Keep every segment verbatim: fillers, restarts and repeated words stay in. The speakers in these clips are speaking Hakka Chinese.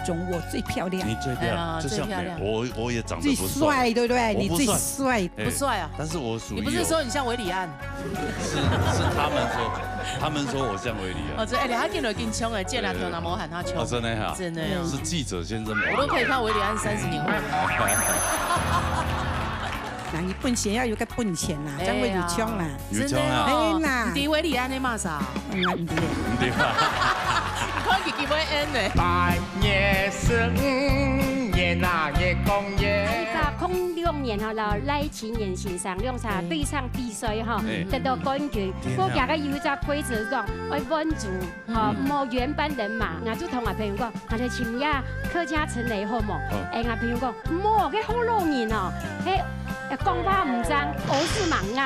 容我最漂亮。你最漂亮，哎呀，就像最漂亮。我，我也长得不帅。最帅，对不对？我不帅。你最帅。哎，不帅啊。但是我属于有，你不是说你像维里安？是，是他们说，他们说我像维里安。哦，这，哎，你还见了更冲哎，见了头那么喊他冲。哦，真的哈？真的哦。是记者先生吗？我都可以看维里安三十年后。人有本钱要有个本钱啦，哎呀。这样会有冲啦。 有冲啊。真的哦。哎啦。你知維里安的嘛啥？嗯，你知。你知啊。你看佢幾會演呢？八月十五，月啊月光月。一百空六年吼，老賴清元先生兩儕對唱比賽吼，嗯。得到冠軍。天啊。過佢个有一隻規則講，愛滿足，吼，嗯。無原班人馬。𠊎就同𠊎朋友講， 𠊎來尋一下客家陳雷好無？嗯。哎，𠊎朋友講，無，該福佬人哦，該，呃，講話毋正，耳屎蠻硬。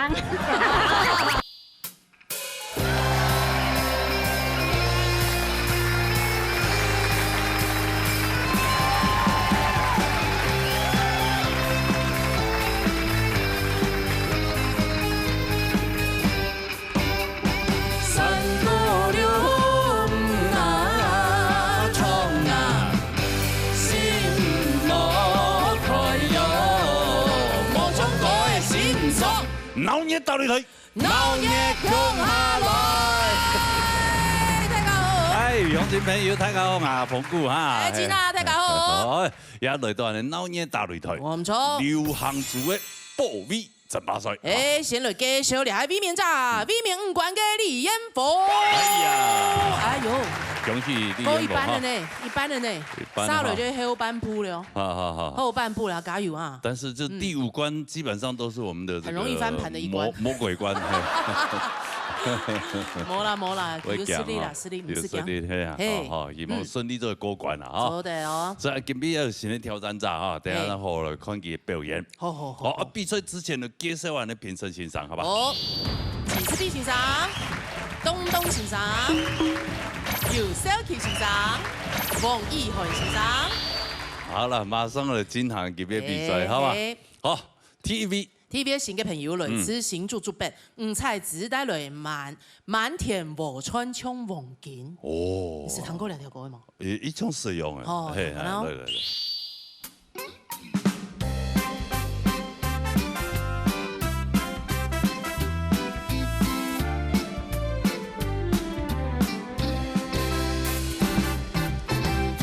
鬧熱打擂台，鬧熱共下來。大家好。哎，鄉親朋友，大家好，𠊎係風牯哈。哎，金娜，大家好。哎，也來到𠊎等鬧熱打擂台。無錯。流行組个保衛 爭霸賽。哎，先來介紹這位面者，嗯。衛冕五冠个李彥宏。哎呀。哎喲。恭喜李彥宏哈。過一半了呢，一半了呢。一半了哈。煞落就後半部了。好，好，好。後半部了，加油啊。但是這第五關基本上都是我們的這個，嗯。很容易翻盤的一關。魔，魔鬼關，嘿。無啦，無啦，會驚哈，有實力啦，實力，毋使驚。有實力，嘿啊，嘿。好，好，希望順利做過關啦，哈。嗯。做得哦。所以今晡日有新的挑戰者哈，等一下嘿。咱好好來看佢个表演。 好，好，好，好。好，啊，比賽之前呢，介紹下你評審先生，好吧？好，陳世美先生、東東先生、游少奇先生、黃以涵先生。好了，馬上來進行級別比賽，嘿，好吧？嘿。好，第一位。第一位新个朋友來自新竹竹北，嗯。吳彩芝帶來滿，滿田禾塹像黃金。哦。你識聽過這條歌嗎？ 一，一種使用个，哦，嘿，好，然後。來，來，來。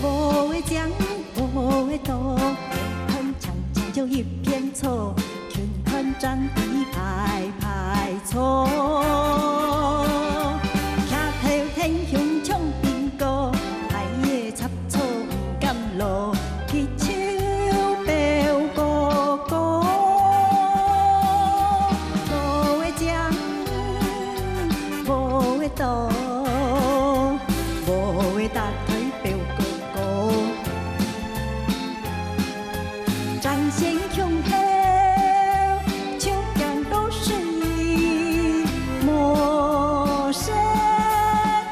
禾仔靚，禾仔多，看青青像一片草，近看正知排排坐。徛頭挺胸像兵哥，排个插 錯毋甘落，去求表哥哥。禾仔靚，禾仔多，禾仔打台表哥哥。爭先恐後，搶驚到水無聲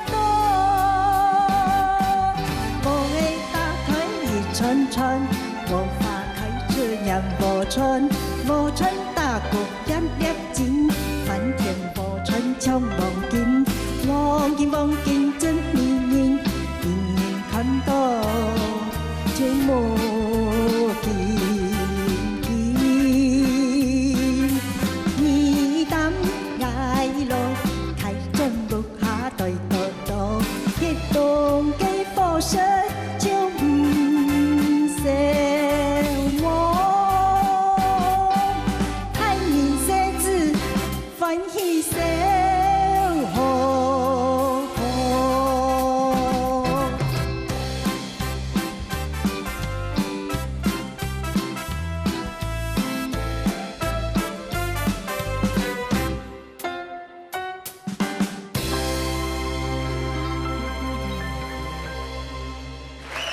多。禾仔打台一串串，禾花開出染禾塹，禾塹打過點粒金，滿田禾塹像黃金，黃金黃金真迷人，人人看到就目金金。你擔𠊎箩，開正屋 下對多多，結凍个火石就毋燒無。大人細子歡喜笑呵呵。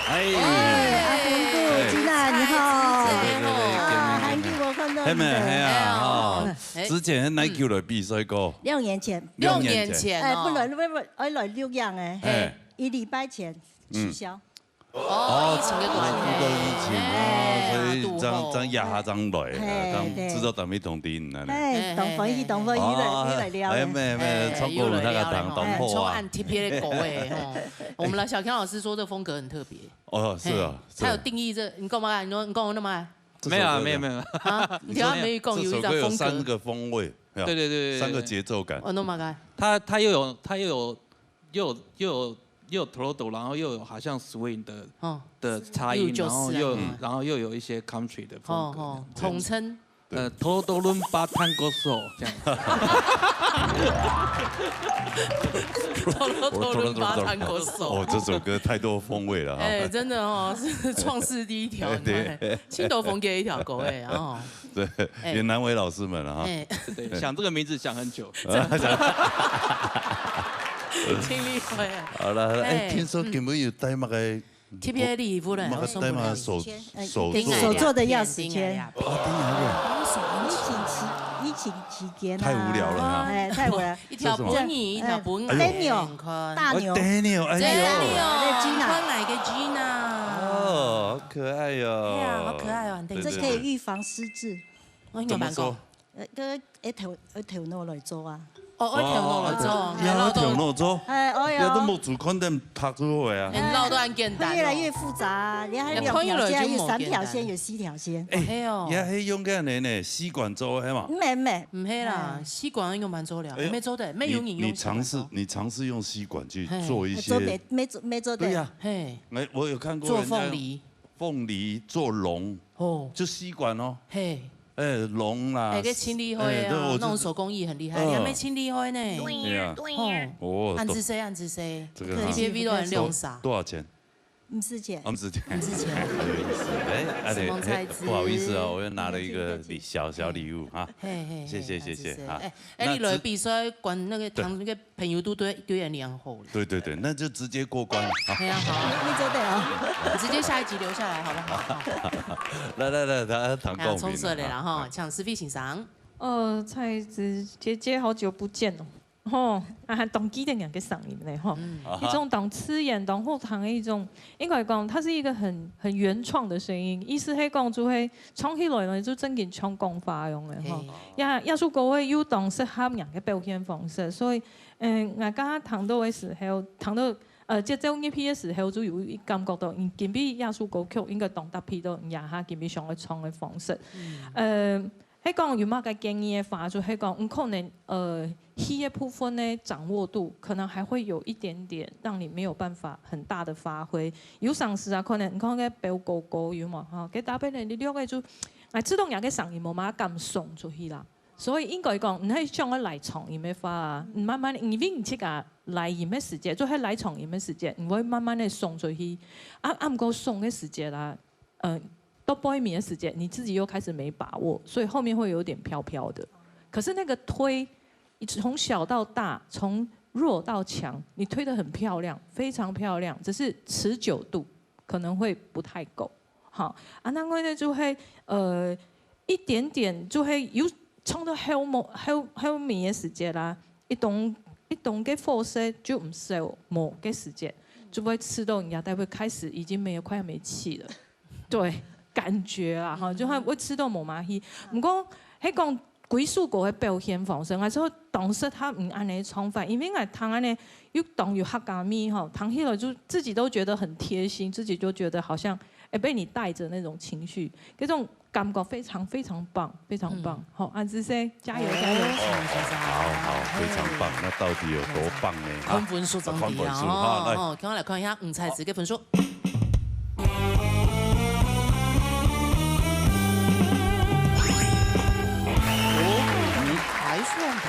哎，哎，阿峰哥，哎。金娜，你好。哎，對，對，對，啊，很久無看到你了。係咩？係啊，哎喲。吼。哎。之前哪久來比賽過？六年前。六年前。六年前哎，哦。本來，本來，哎，來錄影哎。哎。一禮拜前取消。嗯。哦，疫情个關係。遇到疫情啊，哎，所以正，堵好。正壓下正來，嘿，正製造單位通知恁呢。哎，當歡喜，當歡喜來，哦，你來尞。哎，沒，沒，哎，唱歌有那個當，又來尞了吼。當好啊。哎，充滿特別的口味吼。我們來，小強老師說這風格很特別。哦，是啊，嘿，是啊。他有定義這，你講嘛？你說，你講那麼？沒有啊，這首歌沒有，沒有。啊，你聽他沒講有一種風格。這首歌有三個風味，對吧？對，對，對，對，對。三個節奏感。哦，那麼該。他，他又有，他又有，又有，又有，又有 throttle，然後又有好像swing的，哦。的差異，又有爵士啊。然後又，嗯。然後又有一些country的風格。哦，哦，這樣子。統稱。呃，throttle-un batang kosong這樣。Throttle-un batang kosong。哦，這首歌太多風味了哈。哎，真的哦，是創世第一條，對。你看，新都風格一條歌哎，哦。對，哎。也難為老師們了哈。哎。對，想這個名字想很久。真的。盡厲害啊。好了，哎，哎，聽說今晡日有帶麼个 特別禮物嘞，麼个帶嘛，我送給你。手，哎，手做的。手做的鑰匙圈。哦，對呀，對呀。疫情期，疫情期間啊。太無聊了哈。哎，太無聊。一條分你，一條分我。哎呦。Daniel，大牛。哦，Daniel，哎呦。Daniel，你看哪個Gina？哦，好可愛喲。哎呀，好可愛哦，很貼心。對，對，對。這可以預防失智。我有辦過。怎麼說？ 呃，這个愛頭，愛頭腦來做啊。哦，愛頭腦來做，哦，哎，愛頭腦做。哎，哎喲。你都目珠看等拍出來啊。哎，老都很簡單哦。越來越複雜，你還有兩條線，有三條線，有四條線。哎，哎喲。你還可以用這樣的呢，吸管做，係嘛？毋係，毋係。毋係啦，哎。吸管用蠻做了，哎喲，沒做的，沒有人用吸管做。你，你嘗試，你嘗試用吸管去做一些，哎，做沒，沒做，沒做的。對呀。嘿。哎，我有看過人家用鳳梨。做鳳梨，做龍，哦。就吸管哦。嘿。 哎，龍啦，哎，這清理會啊，哎，對，我就，那種手工藝很厲害，嗯。你還沒清理會呢。對呀。對呀。哦，哦，恁仔細，恁仔細，這個哈，特別味道很亮啥。多，多少錢？毋使錢。啊，毋使錢。毋使錢。很有意思。哎，哎，什麼材質？哎，不好意思哦，我又拿了一個禮，小小禮物啊。嘿，嘿，嘿，謝謝，謝謝啊。恁仔細。哎，哎，那這，你來比賽，管那個糖，對。那個 朋友都對，對你很好了。對，對，對，那就直接過關了啊。哎呀，好。你做得哦。你直接下一集留下來，好不好？好。來，來，來，來，唐光明啊。哎呀，衝出來了哈，請思菲先生。呃，蔡子姐姐，好久不見哦。吼，啊，還當記得你个聲音呢，吼。嗯。啊哈。一種當自然、當好聽的一種 應該講，它是一個很，很原創的聲音，意思係講，就係唱起來呢，就正經像講話樣个吼。嘿。也，這首歌會有當適合人个表現方式，所以，嗯，𠊎剛剛聽到个時候，聽到，呃，節奏入去个時候，就有一感覺到，嗯，今晡日這首歌曲應該當搭配到你這下今晡日想要唱个方式。嗯。呃， 係講有麼个建議个話，就係講，嗯，可能，呃，氣个部分呢，掌握度可能還會有一點點讓你沒有辦法很大的發揮。有當時啊，可能你看該飆高高有無？吼，該搭配呢，你了解就，哎，自動也个聲音無麼敢送出去啦。所以應該講，你係想要來唱音樂話啊，你慢慢，因為你自家來音樂時節，就係來唱音樂時節，你會慢慢的送出去。啊，啊，毋過送个時節啦，呃， 到背面个時節，你自己又開始沒把握，所以後面會有點飄飄的。可是那個推，你從小到大，從弱到強，你推得很漂亮，非常漂亮，只是持久度可能會不太夠。好，啊，另外呢，就會，呃，一點點就會有衝到後末，後，後面个時節啦，一段，一段个火勢就毋燒無个時節，就會試著人家就會開始已經沒有，快要沒氣了。 對，感覺啊，吼，嗯。就會，會試著無麼个氣。毋過，係講歸首歌个表現方式，𠊎就當適合你恁呢唱法，因為𠊎聽恁呢又當有客家味吼，聽起來就自己都覺得很貼心，自己就覺得好像，哎，被你帶著那種情緒，這種感覺非常非常棒，非常棒。嗯。好，恁仔細，加油，加油。哦，好，好，非常棒。那到底有多棒呢？啊，看分數怎麼樣啊？看分數，好，來。哦，看我來看一下吳彩子个分數。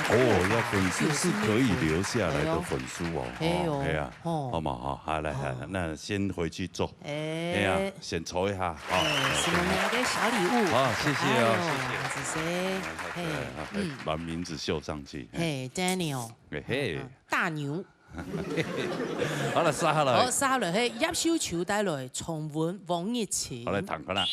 哦，要分數是可以留下來的分數哦。哎喲，哦，哎喲，哎呀，哦。好嘛，好，好，來，好，好，那先回去坐。哎。哎呀，先坐一下，好，哎，送你个小禮物。好，謝謝哦，哎喲，謝謝。謝謝。哎，哎，嗯。把名字繡上去。嘿，Daniel。哎，嘿。嗯，大牛。 好了，續下來。好，續下來，係葉秀秋帶來重溫往日情。好，來聽看啦。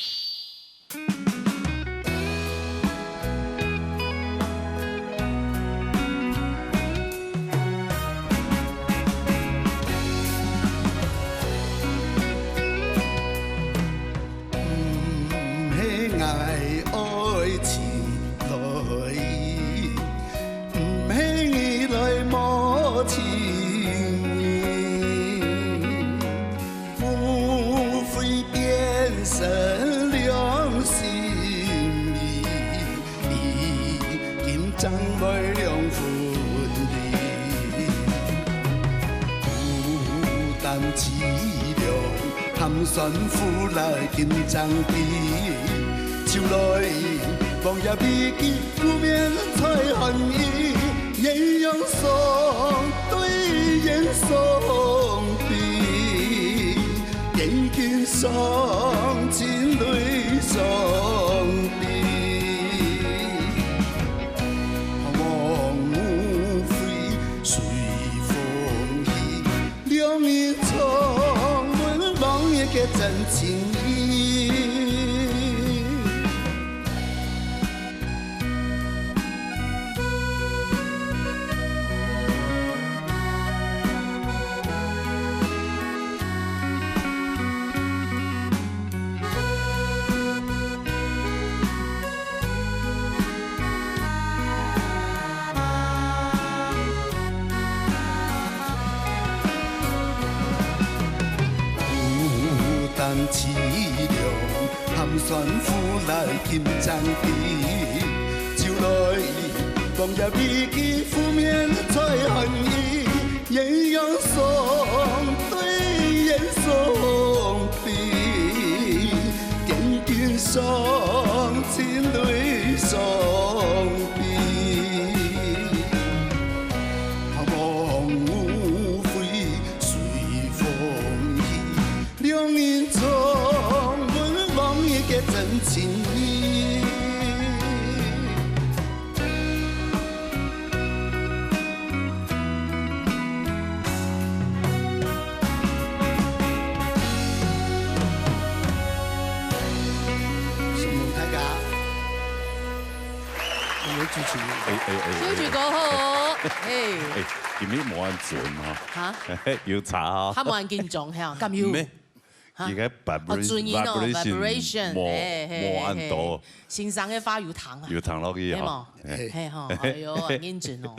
淒涼，含酸苦辣緊爭比。秋來，黃葉未及，湖面在寒意。豔陽送對燕送悲，眼睛上噙淚送悲。望无悔随风起， 两人重温往日个真情意。 孤單淒涼，含酸苦辣緊爭比。秋來，黃葉未及，湖面在寒意。豔陽送對燕送悲，眼睛上噙淚送悲。 望无悔随风起，两人重温往日个真情意。 承蒙大家，我们支持。哎，哎，哎，哎。小曲哥好哦，嘿。哎，今日無恁準哈。哈？有差哈。他無恁緊張，嘿啊，敢有？毋係，哈？佢个哦，準音哦，vibration，vibration，無，嘿，嘿，無恁多。嘿，嘿。先生个話有聽啊。有聽落去哈。係無？嘿。嘿吼，哎喲，認真哦。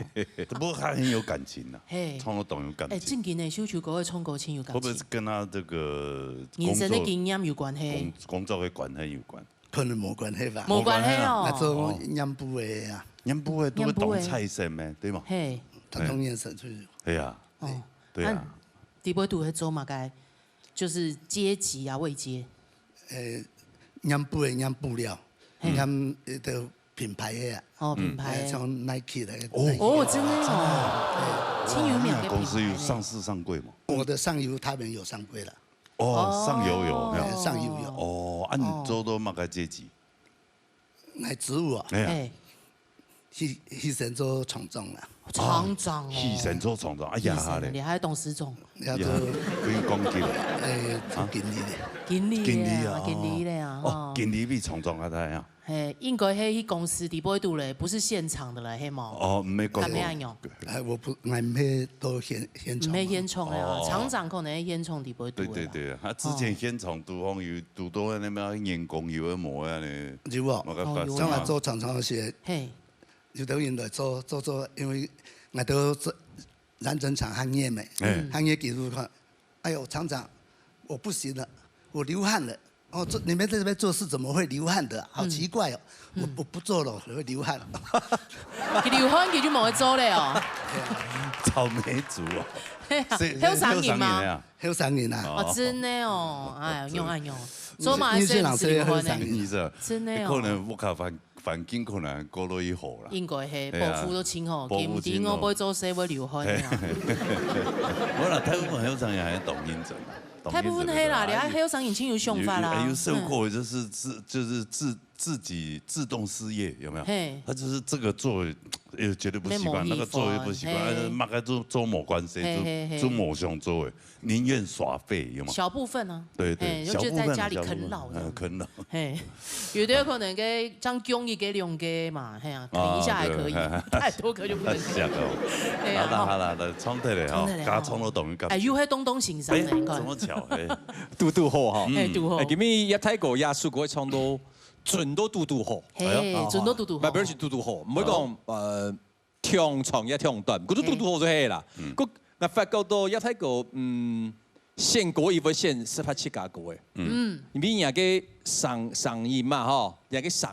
不過他很有感情啊，嘿。唱到當有感情。哎，正經的，小曲哥个唱歌真有感情。會不會是跟他這個人生的經驗有關係？工作，工，工作的關係有關？ 可能無關係吧。無關係哦。𠊎做染布个啊。染布个都會當菜色咩，對嗎？嘿。傳統染色就是。對啊。哦。對啊。啊，底背肚係做麼个？就是階級啊，位階。呃，染布个染布料，嘿。染，呃，的品牌个啊。哦，品牌。呃，像Nike个。哦。Nike。哦，真的哦。對。真有名个品牌呢。那公司有上市上櫃嗎？我的上游他們有上櫃了。 哦，哦。上游有，有沒有？哎，上游有。哦，啊，你做到麼个階級？𠊎職務啊，哎呀。哎。犧，犧牲做廠長啦。廠長哦。啊，犧牲做廠長，哎呀，犧牲，哈嘞。你還當市長。要做，呀，不用講究。哎，做經理的。經理的啊，經理啊，哦，經理的啊，哦，哦。經理比廠長還大呀。 嘿，應該係去公司底背肚咧，不是現場的咧，係無？哦，毋係講。敢係恁樣？哎，我不，𠊎毋係到現，現場嘛。毋係現場的啊，哦。廠長可能係現場底背肚的啦。對，對，對，他之前現場都方有，哦。堵到那邊員工有的無的呢。有哦。沒辦法。哦，有哦。像𠊎做廠長个時，嘿。有的人來做，做，做，因為𠊎都做染整廠行業咩，哎。行業技術看，哎喲，廠長，我不行了，我流汗了。 哦，做，你們在這邊做事怎麼會流汗的啊？好奇怪哦。嗯。我，我不做了，我會流汗。佢流汗，佢就無愛做了哦。草莓族哦。嘿，是，後生人嗎？後生人啊。後生人啊。哦，真的哦，哎呀，真。仰恁樣。做麼个細人就流汗呢？後生人。真的哦。可能屋下環，環境可能過了以後啦。應該係，哎呀，保護都清好，保護清好。緊張哦，愛做事會流汗的啊。無啦，大部分後生人還是當認真啊。 大部分係啦，你看後生人真有想法啦。有，有，有受過，嗯。就是自，就是自，自己自動失業，有沒有？嘿。他就是這個做，呃，絕對不習慣，沒有喜歡，那個做又不習慣，嘿。哎，麼个做，做無關係，嘿，嘿，嘿。做，做無想做的，寧願耍廢，有嗎？小部分啊。對，對，嘿，就覺得在家裡啃老這樣。小部分啊，小部分，嗯，啃老。嘿，有的可能該這樣供一個兩個嘛，嘿啊，啊，啃一下還可以，對。太多個就不能啃。嚇到我。嘿啊，好啦，吼。好啦，來，唱起來吼，唱起來吼。加唱到等於感情。哎，又係東東先生呢，哎，你看。怎麼巧？哎。 堵堵好哈。嘿，堵好。哎，今日葉大哥這首歌唱到準到堵堵好。嘿，哎呀，準到堵堵好。Vibration堵堵好，毋會講，哦。呃，忒長也忒短，毋過堵堵好就係啦。嗯。嗯。毋過𠊎發覺到葉大哥，嗯，選歌佢會選適合自家个歌誒。嗯。因為人家个聲，聲音嘛，吼，人家个聲，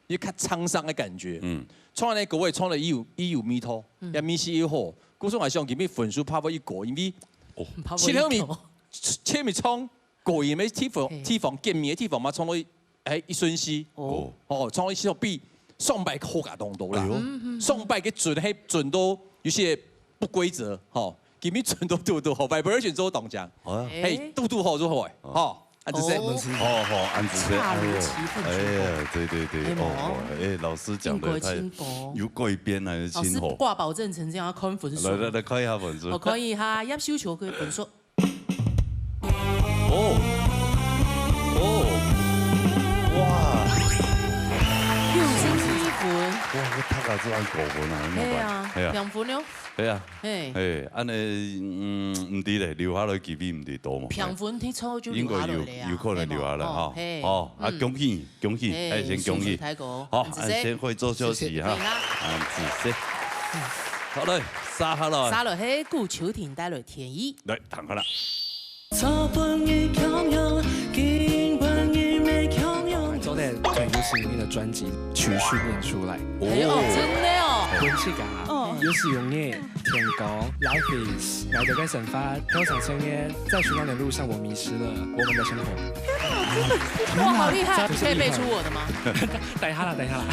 有較滄桑个感覺。嗯。唱个歌會唱得有，有味道，嗯。也味緒又好。故所𠊎想今日分數拍到一個，因為七口米，七口米唱高音个地方，嘿。地方，見面个地方嘛，唱到，哎，一順序。哦。哦，唱到一順序比上擺好加當多啦。哎喲。嗯，嗯，嗯。上擺个準，嘿，準到有些不規則，吼，今日準到堵堵好，vibration做當強。啊。嘿，堵堵好就好欸，吼。 恁仔細。哦。好，好，恁仔細，恰如其分，哎呀，哎呀，對，對，對，哎，哦，哦，哎，老師講得太，經過，經過。有改變啊，老師真好。掛保證成這樣，要看分數。來，來，來，看一下分數。哦，可以哈，葉秀球个分數。哦，哦，哇。六十七分。哇，我大概係按五分啊，應該。哎呀，哎呀。兩分了。 係啊，嘿。嘿，恁呢，嗯，毋知咧，留下來機會毋知多無？平分忒粗就留下來了呀，應該有，有可能留下來吼。嘿嘛？哦，嘿。哦，啊，嗯。恭喜，恭喜，嘿，哎，先恭喜。恭喜大哥，好，恁仔細。啊，先回做休息哈，謝謝。啊，恁仔細。好嘞，續下來。續落去，顧秋婷帶來天意。來，聽下啦。昨日的天意，今日的天意。從這張專輯去訓練出來。哎喲，哦。真的哦。文氣感啊，哦。又是永遠。 天光，Life is，來到該生活，多少歲月，在尋找你的路上，我迷失了我們的生活。哇，好厲害！這是厲害。可以背出我的嗎？等一下啦，等一下啦。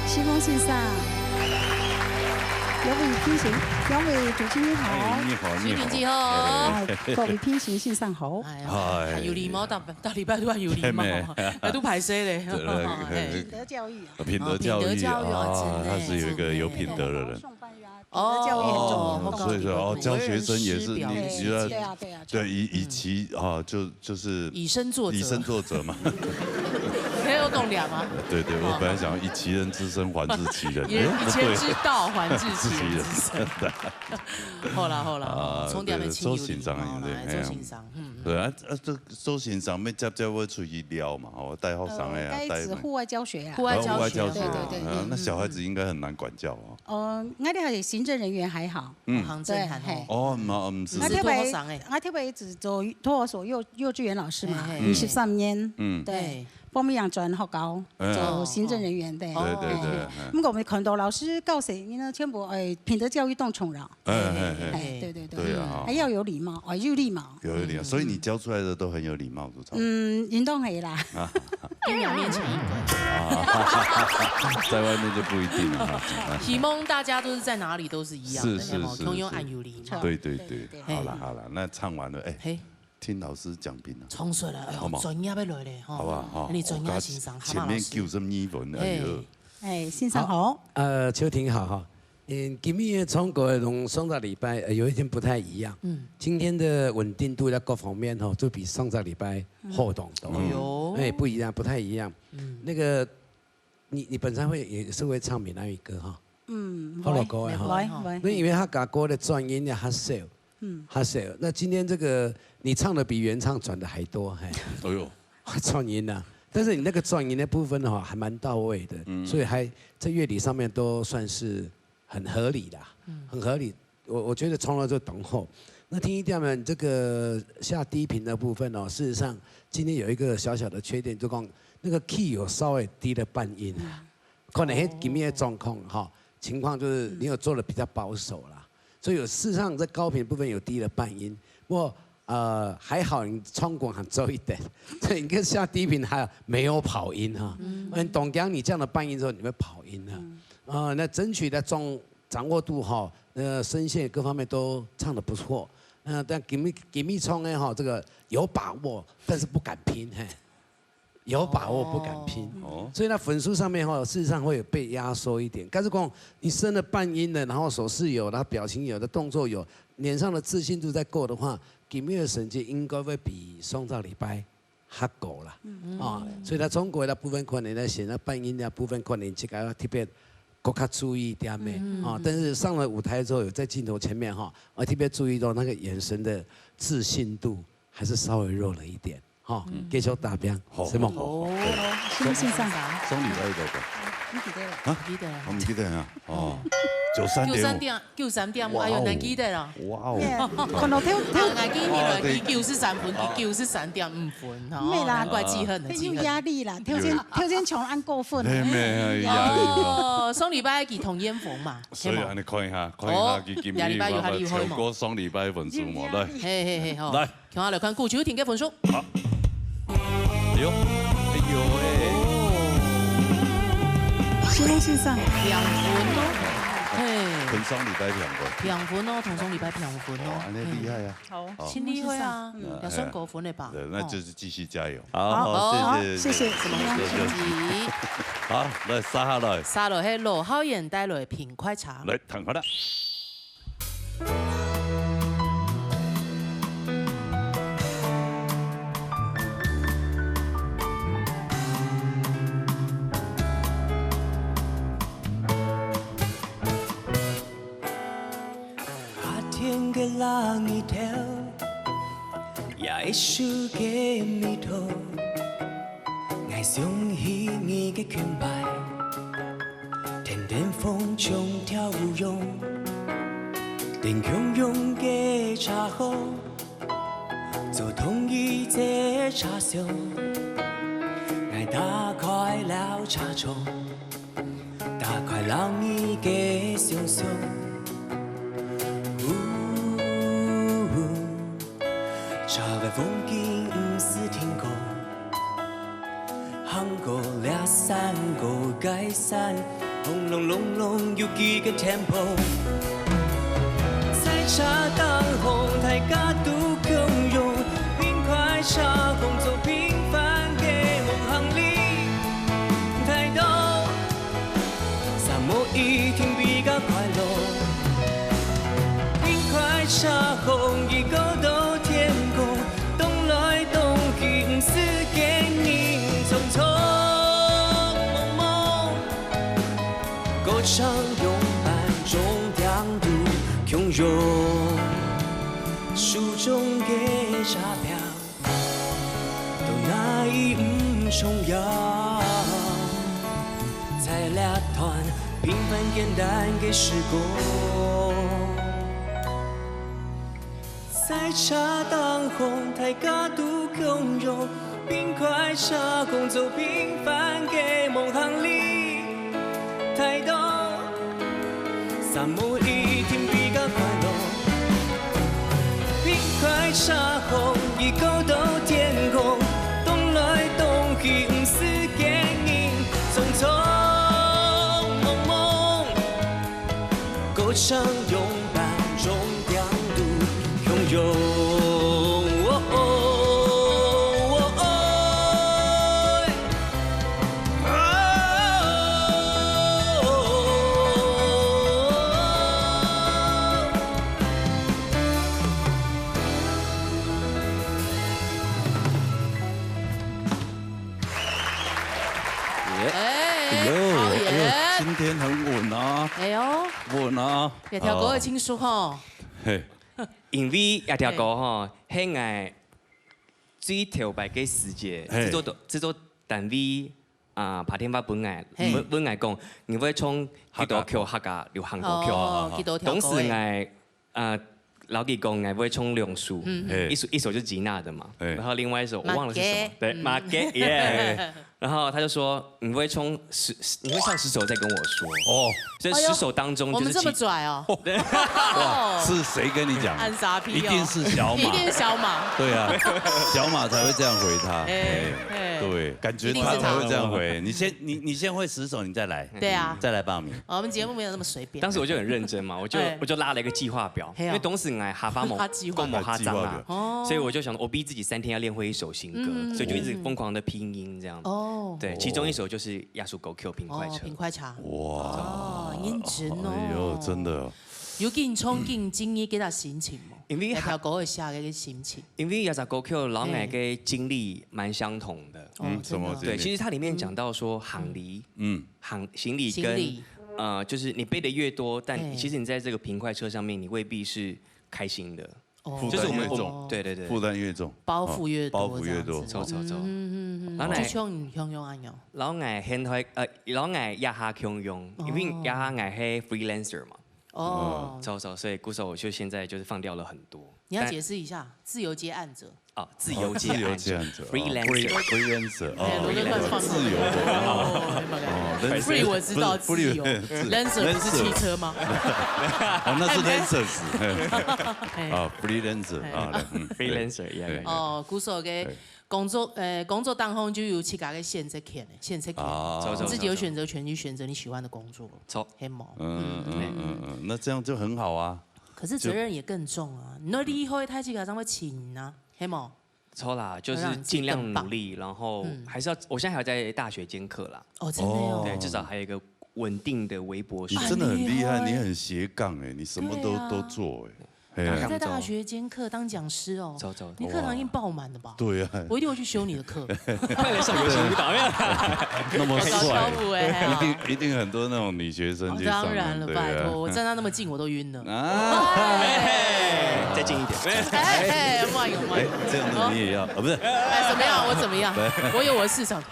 新豐先生，兩位評審，兩位主持人好。哎，你好，你好。主持人好。哎，各位評審先生好。哎呀，哎。有禮貌，到，到禮拜都還有禮貌，係咩？還都歹勢咧。對，對，對。嘿。品德教育啊。品德教育啊，哦，品德教育啊，真的，他是有一個有品德的人。真的。 品德教育很重要。哦，所以說，哦，教學生也是，你，你要，對啊，對啊，對，以，以其，啊，就，就是以身作則。以身作則嘛。還有懂了嗎？對對，我本來想要以其人之身還治其人，以以其人之道還治其人之身。好啦好啦，啊，重點的親友禮貌啦，對，周先生也是，哎，周先生，嗯，嗯。對啊，啊，這周先生，乜接接會出去尞嘛，吼，帶學生的啊，呃，該指戶外教學啊。帶，戶外教學，哦，戶外教學啊，對对对，啊，那小孩子应该很难管教哦。嗯。呃，𠊎兜係行政人员還好。嗯。行政還好。對，嘿。哦，毋，毋是。𠊎特別，毋是托學生的。𠊎特別係做托兒所幼，幼稚園老師嘛，嘿嘿。二十三年。嗯。对。嘿。 報名人轉學校，嗯。做行政人員，對。哦。對，對，對，哎。嗯。毋過𠊎兜看到老師教學，你呢，全部，哎，品德教育當重要。哎，哎，哎。哎，對，對，對。對啊。還要有禮貌，哎，有禮貌。有禮貌，嗯。所以你教出來的都很有禮貌，是不是？嗯，應當會啦。啊。在外面就不一定了哈。希望大家都是在哪裡都是一樣的，是，是，有沒有？是，共樣恁有禮貌。是。對，對，對。對，對，對。好啦，好啦，那唱完了，哎，嘿。 聽老師講評啊。唱煞了，哎喲，好嗎？專業的來咧，吼。好不好？哈，你專業先生，我前面九十二分，哎喲。嘿。哎，先生好。好，呃，秋婷好哈。嗯，今天的唱歌同上個禮拜，呃，有一點不太一樣。嗯。今天的穩定度在各方面吼，就比上個禮拜好當多。嗯。哎喲。哎，不一樣，不太一樣。嗯。那個，你，你本身會，也是會唱閩南語歌哈？嗯，好老歌的哈。會，會。那因為客家歌的轉音也較少， 嗯。還是，那今天這個你唱的比原唱轉的還多，嘿。哎喲。轉音啊，但是你那個轉音的部分的話，還蠻到位的，嗯。所以還在樂理上面都算是很合理啦，嗯。很合理。我，我覺得從來就懂吼。那聽一下們這個下低頻的部分哦，事實上今天有一個小小的缺點，就講那個 key 有稍微低了半音啊。嗯。可能係今日的狀況哈，情況就是你有做得比較保守啦。 所以有，事實上在高頻部分有低了半音，不過，呃，還好你唱功還做一點，所以你看下低頻還有沒有跑音哈。嗯。因為當驚你降了半音之後，你會跑音了。嗯。呃，那爭取的掌，掌握度哈，那聲線各方面都唱得不錯。那但今日，今日唱的哈，這個有把握，但是不敢拼，嘿。 有把握不敢拼。哦。所以呢，分數上面吼，事實上會有被壓縮一點。但是講你升了半音的，然後手勢有，然後表情有，的動作有，臉上的自信度再夠的話，今日的成績應該會比上個禮拜較高啦。嗯。啊，所以呢，中國的部分可能呢，顯得半音的部分可能這個要特別更加注意一點咩。嗯。啊，但是上了舞台之後，有在鏡頭前面哈，我特別注意到那個眼神的自信度還是稍微弱了一點。 吼，嗯。繼續打拚，好，係無？好，好，好。哦，係毋係先生？送禮物个。你記得了？啊？記得了。我毋記得啊。哦，九三點五。九三點，九三點五，哇哦。哎喲，難記得了。哇哦。Yeah，可能跳，跳。啊，難記得了，佢九十三分，佢九十三點五分，吼，毋係啦，難怪記恨，記恨。有壓力啦，頭先，有。頭先搶恁過分。沒，沒，有壓力。哦，上禮拜佢同彥峰嘛，所以，係無？恁樣看一下，看一下，哦，佢今日下禮拜有較厲害無？超過上禮拜分數無？來。嘿，嘿，嘿，好。來。 共下來看顧秋婷个分數。好。哎喲，哎喲喂。先生先生。平分哦。嘿。同上禮拜平分。平分哦，同上禮拜平分哦。哇，恁樣厲害啊。嘿。好。好。真厲害啊，嗯。也算高分了吧？對，那就是繼續加油。好，好，好，謝謝，謝謝，謝謝。什麼？謝謝。好，來，續下來。續落去，羅浩然帶來《品快茶》。來，聽好了。 夏天个冷日頭，也係个味道。 𠊎想起你个裙擺，甜甜風像條魚湧，等洶湧个茶河，做同一隻茶香。𠊎打開了茶窗，打開了你个想像。嗚，茶个風景毋使停過。 行過這山，過該山，轟隆隆隆有幾個tempo。在茶當中，大家都共用，品快茶，工作平凡个夢想裡，態度 沙漠一定比較快樂。冰塊茶紅一個都甜過，動來動去，毋使驚人匆匆。用半中强度，共用手中个车票，到哪位毋重要，在这段平凡简单个时光。 赛车当红，大家都共用，并快车工作平凡个梦行里，太多，三毛一定比较快乐。并快车红，一个到天空，动来动去，毋是个人，匆匆忙忙。 歌唱用半中强度，共用。哦哦哦哦哎，哎呦，好哎呦，耶！今天很稳啊，哎呦，稳啊。也跳过的情书吼。嘿，因为这条歌吼，系𠊎最头擺个時節，嘿製作製作單位啊，拍電話分𠊎，嘿分分𠊎講，你會唱幾多曲客家流行歌曲？哦，幾多條歌當時誒？𠊎啊，老弟講𠊎會唱兩首，嘿一首一首就吉娜的嘛，嘿然後另外一首我忘了是什麼，對，嗯馬吉耶，然後他就說你會唱十，你會唱十首再跟我說，哦，所以十首當中我們這麼就是其拽哦。哇，是誰跟你講？按啥批哦？一定是小馬，一定是小馬。对啊，小馬才會這樣回他。哎哎，哎對，感覺一定是他才會這樣回。你先，你你先會十首，你再來，對啊再來報名。哦，我們節目沒有那麼隨便。當時我就很認真嘛，我就哎我就拉了一個計劃表，嘿哦因為當時𠊎客話無他計劃講無客掌啊他計劃表，哦所以我就想說，我逼自己三天要練會一首新歌，嗯所以就一直瘋狂的拼音這樣。哦，對，其中一首就是這首歌曲《平快車哦，》。平快車。哇，哦，認真哦。哎呦，真的哦，有緊衝緊經歷給他心情嗎？因為那條歌寫个心情。因為這首歌曲摎𠊎个經歷蠻相同的。哦嗯，什麼真的對，經歷其實它裡面講到說行李，嗯，行行李跟行李呃，就是你背的越多，但嘿其實你在這個平快車上面，你未必是開心的。哦負就是我們擔越重，對對對，負擔越重，包袱越多哦包袱越多，這樣子走走走。嗯嗯嗯嗯，然後呢就像你像用恁樣。然後𠊎現在呃，然後𠊎這下共樣，因為哦這下𠊎係 freelancer 嘛，哦，走走，所以故所我就現在就是放掉了很多。你要但解釋一下，自由接案者。啊，自由接自由案接案者，freelancer。 freelancer，哎，我都在亂放自由的啊，哦，哦，但是free 我知道，不是不是自由，lancer 不是汽車嗎？哦，那是 lancers 哎啊，freelancer 啊，嗯对 freelancer 一樣对哦，故所个对工作，呃，工作當中就有自家个選擇權，選擇權，啊你自己有選擇權去選擇你喜歡的工作，走，係無？嗯嗯嗯嗯，那這樣就很好啊。可是責任也更重啊！你都離開大自家，怎會請啊？係無？錯啦，就是盡量努力，然後還是要，我現在還在大學兼課啦，哦，真的哦，對，至少還有一個穩定的微博收入。你真的很厲害，很厲害你很斜槓哎，你什麼都對啊都做哎，哎呀，你在大學兼課當講師哦，走走你課堂一定爆滿的吧？對啊，我一定會去修你的課。快來上流行舞蹈，沒有啦。那麼搞跳帥，舞哎，一定一定很多那種女學生去上，當然了，對啊拜託，我站到那麼近我都暈了。啊，再近一點。哎，慢有慢哎有，，這樣子你也要啊？不是，哎，怎麼樣？我怎麼樣？我有我的市場。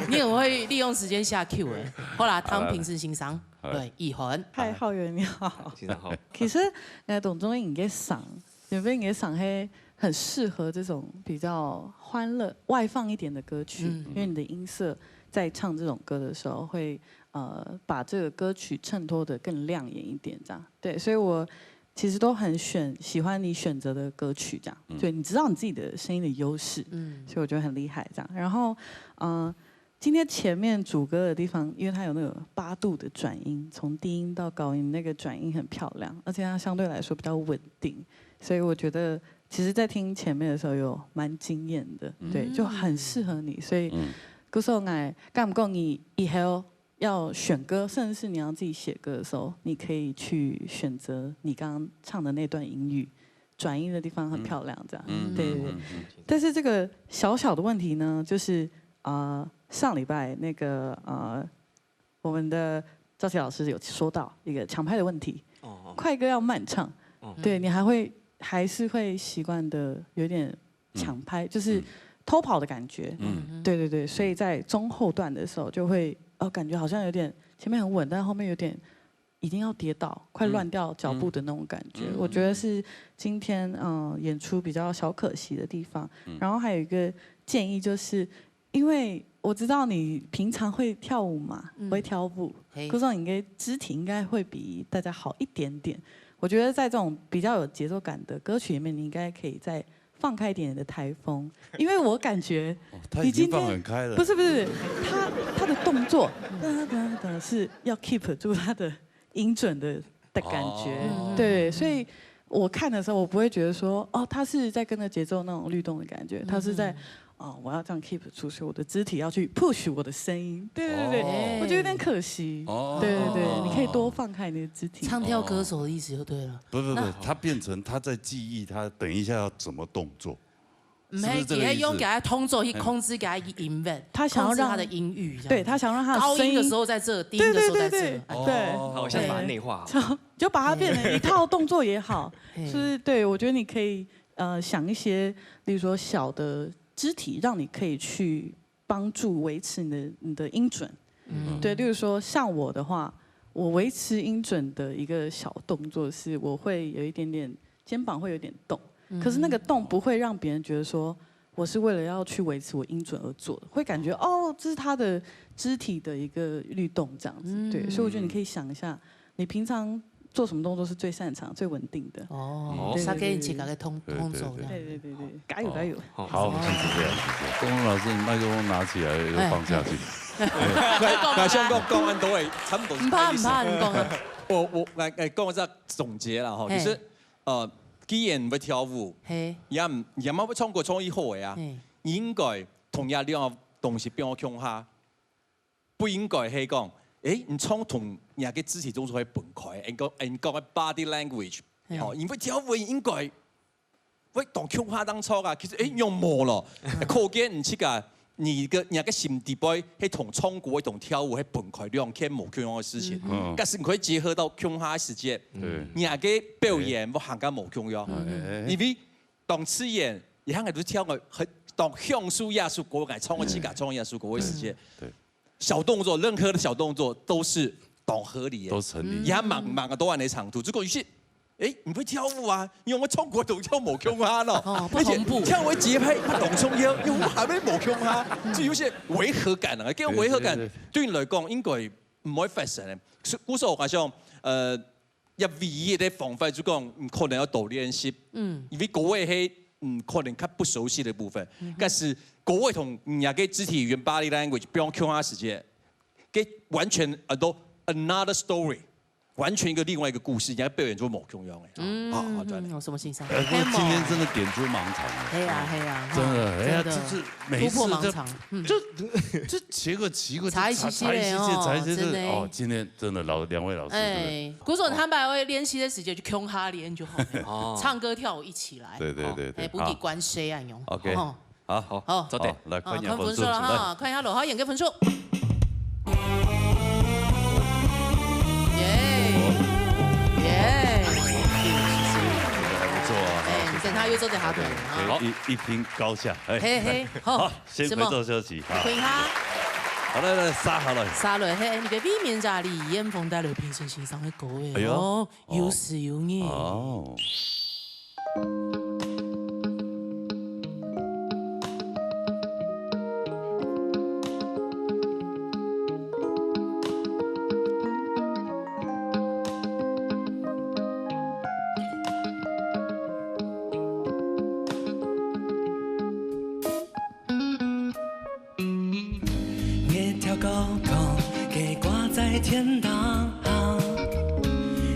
你很會利用時間下 Q 哎。好啦，當評審欣賞，好了對，一涵。嗨，浩源你好。先生好，其實，呃，董中英个聲，因為你个聲係很適合這種比較歡樂、外放一點的歌曲，嗯因為你的音色在唱這種歌的時候會，呃，把這個歌曲襯托得更亮眼一點，這樣。對，所以我其實都很選喜歡你選擇的歌曲，這樣。對，你知道你自己的聲音的優勢，嗯，所以我覺得很厲害，這樣。然後，呃，今天前面主歌的地方，因為它有那個八度的轉音，從低音到高音，那個轉音很漂亮，而且它相對來說比較穩定，所以我覺得其實，在聽前面的時候有蠻驚豔的，對，就很適合你，所以，嗯故所𠊎感覺你以後要選歌，甚至是你要自己寫歌的時候，你可以去選擇你剛剛唱的那段音域，轉音的地方很漂亮，這樣，嗯對對對。但是這個小小的問題呢，就是啊、呃上礼拜那个呃，我们的赵琪老师有说到一个抢拍的问题，哦哦快歌要慢唱，哦对你还会还是会习惯的有点抢拍，就是偷跑的感觉。嗯，对对对，所以在中后段的时候就会哦，感觉好像有点前面很稳，但后面有点一定要跌倒，快乱掉脚步的那种感觉。我觉得是今天嗯、呃演出比较小可惜的地方。然后还有一个建议就是，因为我知道你平常会跳舞嘛，会跳舞，可是你的肢体应该会比大家好一点点。我觉得在这种比较有节奏感的歌曲里面，你应该可以再放开一点你的台风，因为我感觉哦，他已经放很开了。不是不是，他他的动作，噔噔噔是要 keep 住他的音准的的感觉，对，所以我看的时候，我不会觉得说，哦，他是在跟着节奏那种律动的感觉，他是在。哦，我要这样 keep 住，所以我的肢体要去 push 我的声音。对对对对，我觉得有点可惜。哦，对对对，你可以多放开你的肢体。唱跳歌手的意思就对了。不不不，他变成他在记忆，他等一下要怎么动作。没，给他用给他通奏去控制，给他音乐，他想要让他的音域，对他想让他高音的时候在这，低音的时候在这，对，好像把它内化，就把它变成一套动作也好，就是对我觉得你可以呃想一些，例如说小的肢体，让你可以去帮助维持你的你的音准。对，例如说像我的话，我维持音准的一个小动作是，我会有一点点肩膀会有点动，可是那个动不会让别人觉得说我是为了要去维持我音准而做的，会感觉哦，这是他的肢体的一个律动这样子。对，所以我觉得你可以想一下，你平常做什么动作是最擅长、最稳定的？哦，对对对对，大家一起给他通通走这样。对对对对，加油加油！好，谢谢谢谢。东东老师，你麦克风拿起来又放下去。那那像刚刚安都会，差不多是不怕不怕，你讲啊。我我来来讲一下总结了哈，就是呃，既然会跳舞，嘿，也也蛮会唱歌唱以后的啊，嘿，应该同样两个东西不要共下，不应该是讲，诶，你唱同人家个肢体动作会分开，人讲人讲个 body language，哦，你会跳舞应该会同共下当初啊，其实诶用无咯，可见你这个你个你个心底背，係同唱歌，係同跳舞，係分开两件无共样个事情。但是你可以结合到共下个时节，你个表演会行个无共样，因为当自然，你行个都跳个很当享受艺术歌，个唱个自家唱艺术歌个时节，对，小动作，任何的小动作都是当合理的，都成立。也蛮蛮个多人的长度。如果有些，诶，你会跳舞啊？因为我唱歌都跳无共下咯，哦不同步而且跳舞节拍，它懂中央，因为我还没无共下，就有些违和感啊，给违和感，对对对你来讲应该唔会发生的。所以，故所我想，呃，也唯一的方法就讲，你可能要多练习，嗯，因为歌个系，嗯，可能较不熟悉的部分，但是歌个同人家个肢体语言 body language 不用共下时间，给完全 another another story。完全一个另外一个故事，人家表演就无共样哎。嗯，好，好，转来。有什么欣赏？哎，不过今天真的点出盲场了。黑啊黑啊，真的，哎呀，真的这这每一次突破盲这场，嗯就就切个奇怪，差一些些差一些些，哦差一些些真的哎哦。今天真的老两位老师，真的哎，鼓手他们还会练习的时间就共下练就好了，哦唱歌跳舞一起来，对对对对哎，不给关谁啊用 OK 哦好好好早点好，来看一下看分数数，了哈，来，看一下罗浩演个分数。耶耶，还不错啊。哎，等下又坐在下头了啊。好，一一拼高下，哎，嘿嘿，好，先回座休息，好。看一下。好，来来，杀好了。杀了，嘿，你个避免家里严峰带来评审欣赏的歌哎，哎呦哦，有始有终。哦。月头高高，给挂在天堂。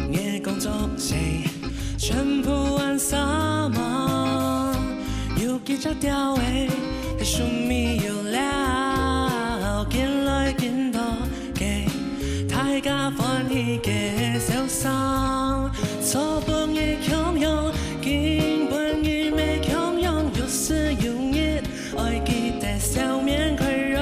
月光中谁全部暗沙漠。有几只鸟仔，还sun没有了，紧来紧多，给大家欢喜个笑声。昨晡日共样，今晡日也共样，有始有日，爱记得笑面快乐。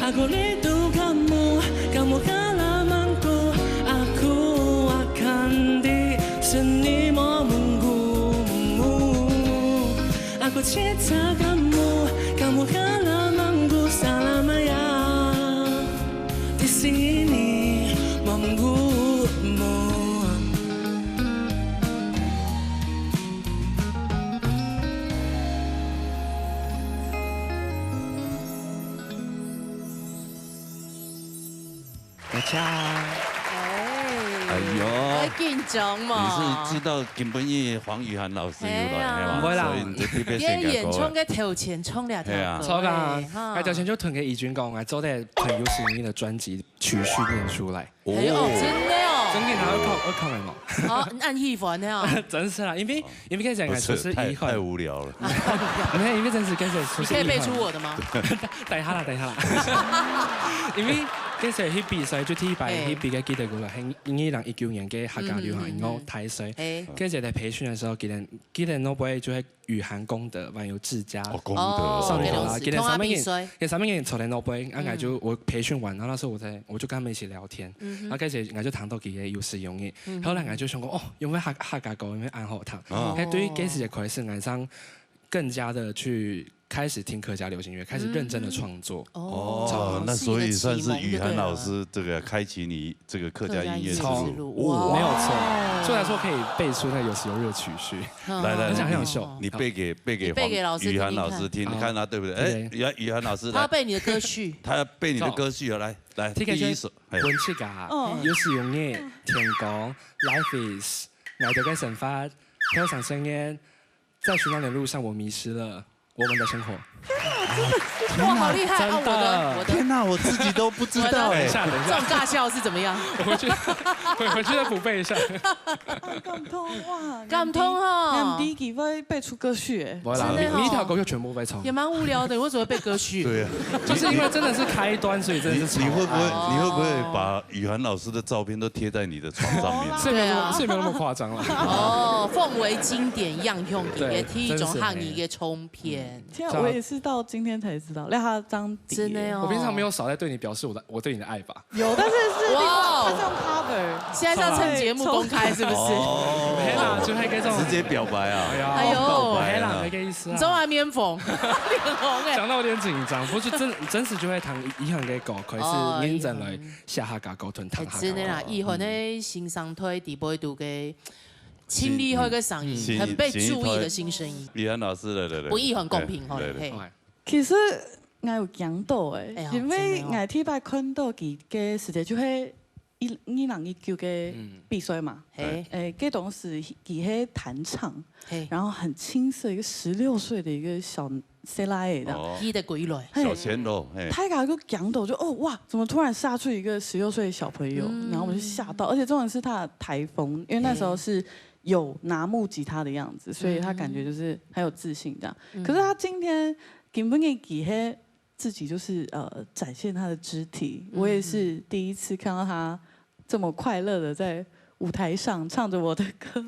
Aku rindu kamu, kamu halamangku, aku akan di sini menunggumu. Aku cinta kamu, kamu halamangku selamanya. Di sini menunggumu. 大家，哎，哎呦，好緊張嘛。你是知道今晡日黃宇涵老師又來，哎呀係嘛？不會啦所以你就特別今天選佢演唱个頭前唱了條歌，係啊超棒！哎哈哎，頭先就同佢已經講，𠊎做得同有時你的專輯曲序念出來。哎哦，真的哦。真的，然後考，我考了嘛。好，恁喜歡的哦。真是啦，因為因為該時候不，𠊎就是太遺憾太，無聊了。沒有，因為真是該時候就是遺憾。你可以背出我的嗎？等一下啦，等一下啦。因為該時候去比賽，就第一擺哎去比个記得過了，係二零一九年个客家流行音樂大賽。哎，該時候在培訓的時候，記得記得那杯就係宇涵功德，還有志佳。哦，功德哦少年這種事好啦，記得上面同他比賽也，上面也坐在那杯，啊，𠊎就我培訓完，然後那時候我在，我就跟他們一起聊天，然後開始𠊎就談到佢个有時用嘅，後來𠊎就想講，哦，有沒有客客家歌，有沒有恁好聽？啊哎，對於該時的開始，𠊎上更加的去開始聽客家流行樂，開始認真的創作。哦，那所以算是宇涵老師這個開啟你這個客家音樂之路。哇沒有錯，所以來說可以背出那有時有日曲序。來來，很想很想你秀。你背給背給你背給老師聽聽看宇涵老師聽，好看他對不對？哎，對宇涵宇涵老師他要來，背你的歌序。他要背你的歌序啊，來來，聽起來第一首，哎，文氣感，嗯有時用嘅，天光，life is，愛的該生活，跳上深淵，在尋找你的路上，我迷失了我們的生活。哇，好厲害啊！真的我的我的天哪，我自己都不知道哎等一。下，等一下，這種駕校是怎麼樣？我回去回回去再補背一下。感動哇，感動哦難得佢會背出歌序哎。不會啦，真的哦你你一條歌就全部背唱也。蠻無聊的，為什麼背歌序？對啊，就是因為真的是開端，所以真的是超你你會不會愛你會不會把宇涵老師的照片都貼在你的床上面？是沒有那對啊麼是沒有那麼誇張了。哦，奉為經典樣樣，對也提一種漢語的唱片。其實我也是到今天才知道，那他張碟真的哦，我平常沒有少在對你表示我的我對你的愛吧？有，但是是另外哇哦他是用 cover，現在是要趁節目公開是不是？哦，沒啦，就還有這種直接表白啊！哎呀哎呦告白啊沒啦，沒這意思啊。你知道嗎？面紅，你很紅哎。講到有點緊張，不是真真實就會談一樣的狗，可哦是認真來下下嘎溝通談下哎真的啦，嘎溝通。宇涵的新生團底背肚个清麗好个聲音，新很被注意的新聲音。宇涵老師，來來來，不，宇涵公平吼來來嘿哎其實𠊎有驚到哎哎呀，因為真的哦𠊎第一擺看到佢个時節就係一二零一九个比賽嘛，嘿誒，該當時佢係彈唱，嘿，然後很青澀，一個十六歲的一個小細倈仔這樣。哦，記得歸來。嘿小鮮肉，嘿，他一個就講到，就哦哇，怎麼突然殺出一個十六歲的小朋友？嗯然後我就嚇到，而且重點是他的台風，因為那時候是有拿木吉他的樣子，所以他感覺就是很有自信這樣。可是他今天根本給給自己就是呃展現他的肢體，我也是第一次看到他這麼快樂的在舞台上唱著我的歌。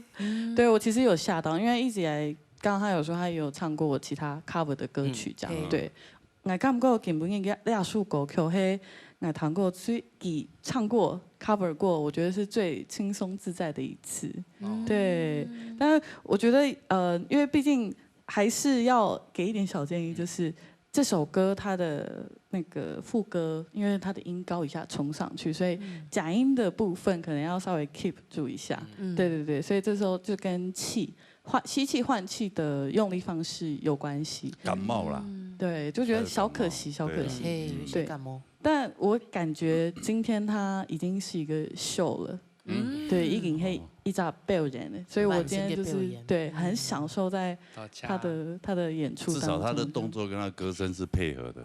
對，我其實有嚇到，因為一直以來剛剛他有說他也有唱過我其他 cover 的歌曲這樣，嗯對。 𠊎感覺今晡日這這首歌曲係𠊎聽過最佢唱過 cover 過，我覺得是最輕鬆自在的一次。對，但是我覺得呃，因為畢竟還是要給一點小建議，就是這首歌它的那個副歌，因為它的音高一下衝上去，所以假音的部分可能要稍微 keep 住一下。嗯對對對，所以這時候就跟氣換吸氣換氣的用力方式有關係。感冒啦，對，就覺得小可惜，小可惜。嘿，對感冒。但我感覺今天他已經是一個秀了，嗯對，已經係一隻表演了，所以我今天就是完成一個表演對很享受在到家他的他的演出至當中。少他的動作跟他歌聲是配合的。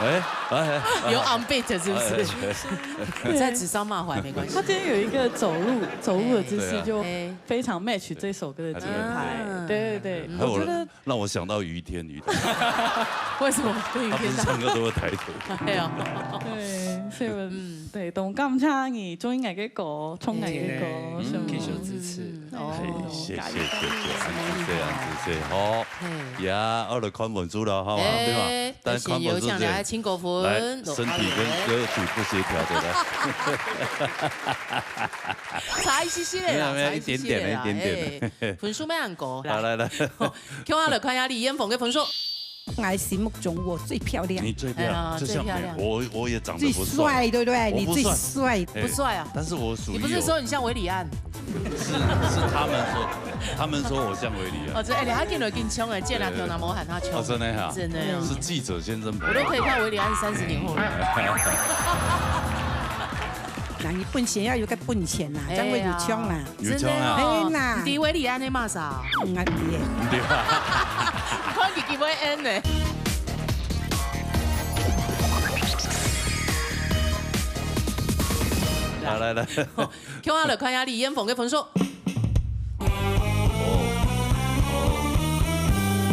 哎哎，有 on beat 是不是？你在指桑骂槐沒關係。他今天有一個走路走路的姿勢，對啊就哎，非常 match 這首歌的節拍。嗯對對對，還有我覺得讓我想到余天，余天，為什麼對於他不是天唱歌都會抬頭。哎呦，對，所以我嗯，對，當感謝你中意𠊎个歌，唱𠊎个歌，嗯什麼小支持。嗯，哦，嘿，謝謝，謝謝，加油，加油。恁仔細，恁仔細，吼。嘿。呀，我來看分數了，吼，哎，對吧？但是看分數之前，有請大家清高分，來，身體跟歌曲不協調的，來。差一些些啦，沒有，沒有，差一些些啦，一點點，一點點。哎，分數蠻高啦。好，來，來。共下來看一下李彥宏个分數。 在心目中我最漂亮。你最漂亮，哎呀，就像最漂亮。我，我也長得不帥。最帥，對不對？我不帥。你最帥。哎，不帥啊。但是我屬於有，你不是說你像韋礼安？是，是他們說，他們說我像韋禮安。哦，這，哎，你還緊來緊衝哎，見了頭那沒喊他衝。哦，真的哈？真的哦。是記者先生捧。我都可以看韋禮安三十年後了。人有本錢要有个本錢啦，哎呀。這樣會有衝啦。 有衝啊。真的哦。哎啦。你知韋禮安的麼儕？嗯，啊，對。對啊。看佢幾位N呢？來，來，來。共下來看一下李彥宏个分數。哦。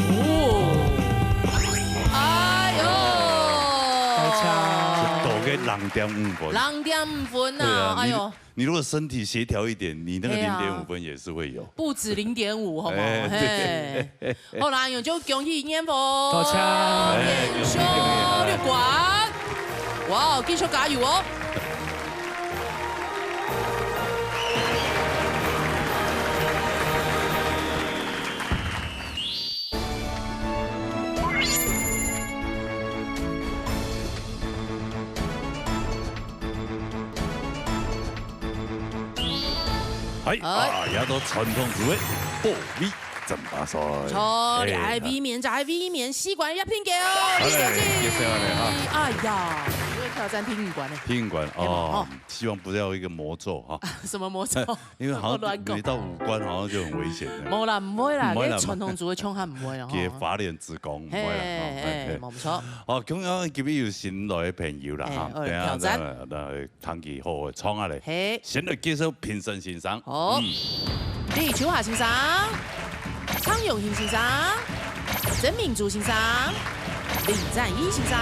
哦。哎喲。高超。這高个零點五分。零點五分啊，對啊，你哎喲。 你如果身體協調一點，你那個哎呀。零點五分也是會有。不止零點五，好不好？哎，嘿。好啦，那就恭喜彥宏。多謝。哎，恭喜，恭喜，恭喜。連續六關。哇，繼續加油哦。係，哎。啊，也到傳統節目，保衛戰巴賽。毋錯，哎，來，衛冕就係衛冕，四關也拚過哦，哎，你小姐。也是按呢哈。哎呀，因為挑戰天運關呢。天運關，係無？哦，哦。希望不要一個魔咒哈。什麼魔咒？因為好像亂講。每到五關好像就很危險的。無啦，毋會啦，毋會啦，你傳統節目的場合毋會啦，吼。佢法令之光，毋會啦，嘿，吼，嘿，嘿，嘿。無錯。好，今日今日有新來的朋友啦，嘿，哈，好，等一下，挑戰。等一下，等一下， 聽佢好好唱啊咧。嘿。先來介紹評審先生。好。嗯。李秋霞先生、蔡永興先生、曾明珠先生、林展義先生，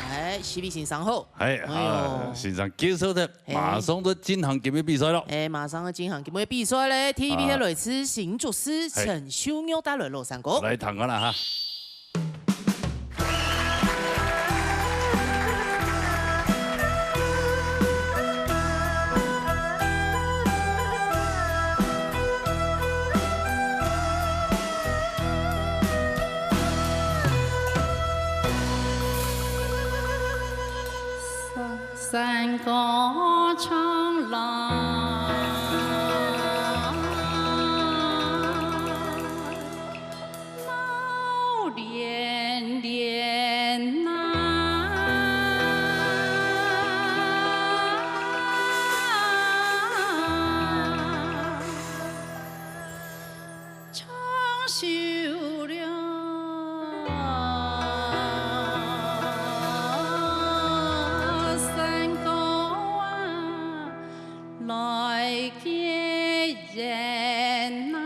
哎，四位先生好。哎，哎喲。啊，先生介紹的，嘿。馬上就進行今日比賽咯。哎，馬上就進行今日比賽咧。第一位係來自新竹市，啊。嘿。陳秀玉帶來老山歌。來，聽看啦哈。 山歌唱来，闹连连呐。唱首了山歌啊，来接人啊。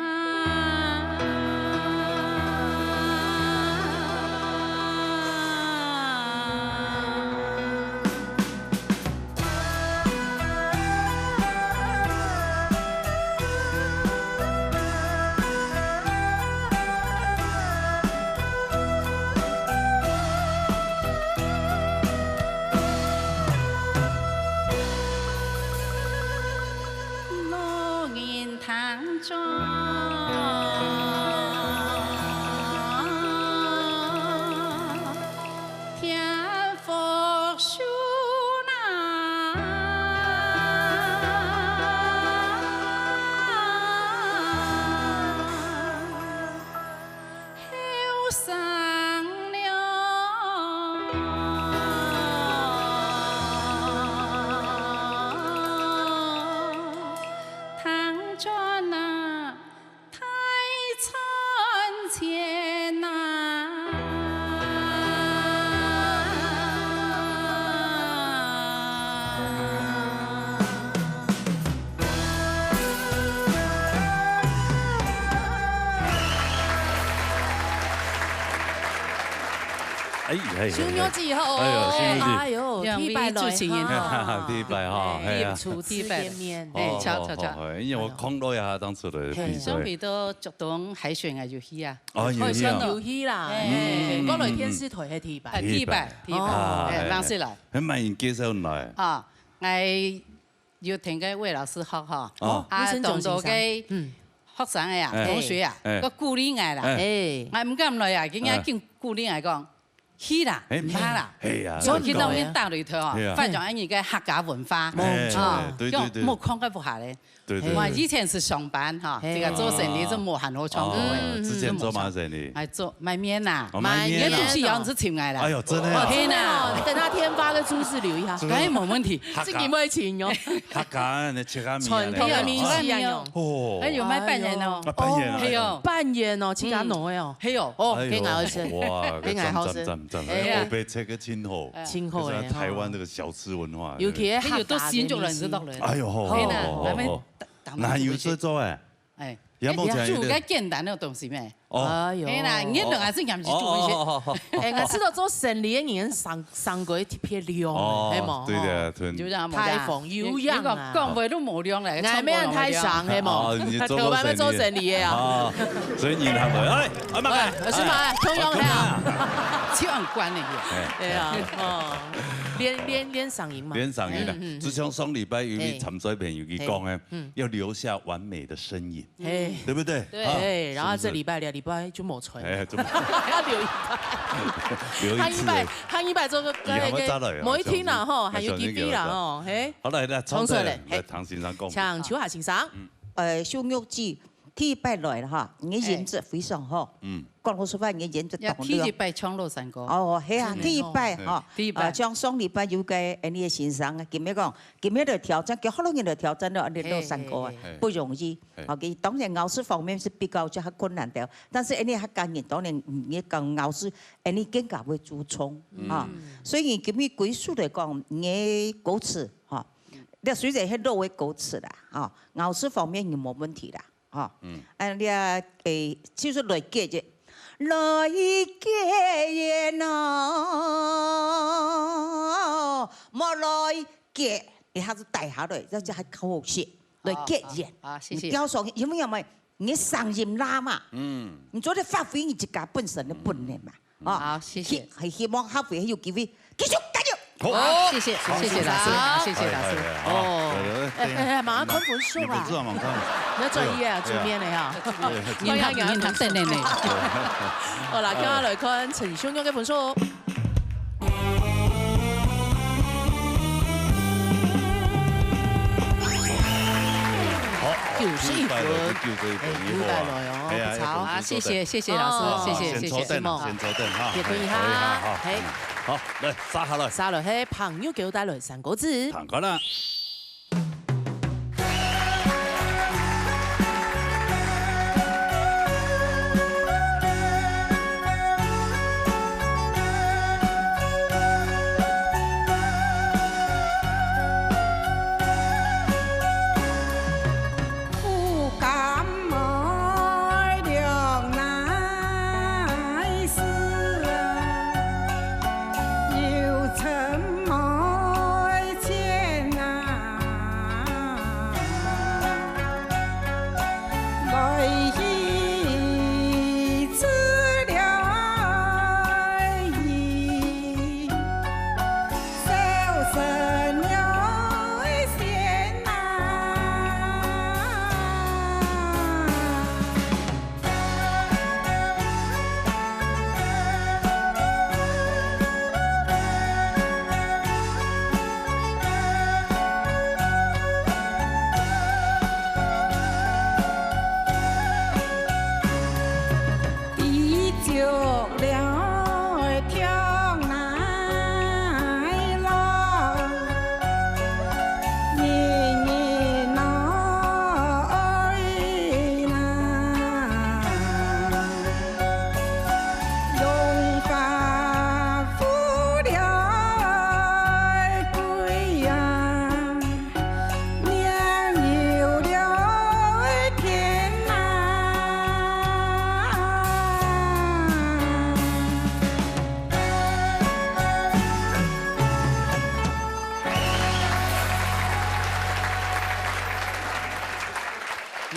哎，哎，哎，秀玉姐吼，哎呦，秀玉姐。哎呦，兩位主持人吼。第一擺來哈。第一擺哈，哎呀。哎，第一擺。初次見面。哎，哦，巧，巧，巧。哦，哦，因為𠊎看到呀，當初的比賽。嘿。相比到竹東海選啊，有去啊。哦，有去啊。海選有去啦，嗯，哎，嗯，過來電視台係第一擺。哎，第一擺，第一擺。哦。哎，哎，哎。當時來。還蠻介紹來。啊，𠊎 有聽該魏老師學吼，哦。啊，當多个學生个啊，哎。同學啊，哎。个鼓勵𠊎啦。哎。哎。𠊎毋敢來啊，人家緊鼓勵𠊎講，去啦，哎。毋怕啦。哎呀，所以去當面打擂台哦，哎呀。發展恁樣个客家文化。哎，哦，對，對，對。就莫看个不好咧。對，對，對。我以前係上班哈，哎。這個做生理就無閒好唱歌个。哦，之前做麼个生理？哎，做賣麵啦。哦，賣麵啊。你个東西要是請來啦。哎呦，真的啊。哦，天哪。哦，等他天發个豬字留一下。這個該無問題。 自己買錢哦。客家个切仔麵啊。傳統个麵食啊，哦。哦。還有賣粄圓哦。啊，粄圓啊。係哦。粄圓哦，自家弄个哦。係哦。哦，哎呦，很好吃。哇，很好吃。讚，讚，讚。哎呀。哎，歐北切个真好。真好哎，這是台灣這個小吃文化，尤其係客家个麵食。哎呦，都新竹人知道了。哎呦，好，係啦，好，好，咱們好。哪有這做哎？ 哎，也無錢的。煮个簡單个東西咩？哦。哎喲。係啦，你兩個是嚴是煮一些。哦，哦，哦，哦。哎，𠊎知道做生理个人上，上過特別量，哦，係無？對的，對。就這樣嘛。太豐有樣啊。你，你講講話都無量了，𠊎沒人太上，係無？哦，你做，頭擺做生理个啊。哦，所以你看過，哎，阿媽，哎，是嗎？哎，通用係啊。就很慣了。哎。對啊，哦，練，練，練嗓音嘛。練嗓音的，嗯，嗯，嗯。就像上禮拜有一位參賽朋友佢講的，哎。嗯。要留下完美的聲音。 嘿。對不對？對。啊，哎，然後這禮拜、兩禮拜就無出來。哎，怎麼？還要留一擺。留一次。下禮拜，下禮拜做个，你還會再來啊？無一定啦，吼，還有機會啦，小心，小心。吼。好，來，來，重說嘞，重說嘞，來，嘿。唐先生講。請秋霞先生。嗯。呃，秀玉姐，第一擺來了哈，你的音質非常好。哎。嗯。講老實話，你的音質當亮。要第一擺唱老山歌。哦，係啊，嗯。第一擺哈。嗯。第一擺。呃，像上禮拜有個，哎，你的先生啊，今日講，今日來挑戰，佢好多人來挑戰了，你老山歌啊，嘿，嘿，嘿。不容易。 嘿。OK，當然咬字方面是比較就較困難的，但是恁呢客家人當然，嗯，你講咬字，恁呢更加會注重，嗯。啊。所以今日歸屬來講，你歌詞，哈，你雖然係老个歌詞啦，哈，咬字方面你無問題啦，哈。嗯。啊，你啊，誒，就是來結个，來結緣哦，莫來結，你還是帶下來，這就還較好些。 來結緣。好，好，好，謝謝。你調上去，因為麼个？你聲音拉嘛。嗯。你做得發揮你自家本身的本領嘛。嗯。哦。好，謝謝。希，希望下回還有機會繼續加油。好。好，謝謝，好，謝謝老師，好，謝謝老師。哎，哎，哎，好。哦。來，來，來，哎，等一下。哎，哎，馬上看分數啦。你不知道嗎？看。你要專業啊，對啊。出面的哈。對，對，對。你看，你看，等等呢。好啦，對。接下來看陳秀玉个分數。 好，九十一分。九十一分，哎，又帶來哦，哎呀，不錯。好，謝謝，謝謝老師，哦。謝謝，先坐等，謝謝。先坐等哈。也可以哈，哎，好，好，嘿。好，來，續下來。續落去，朋友給我帶來三個字。聽看啦。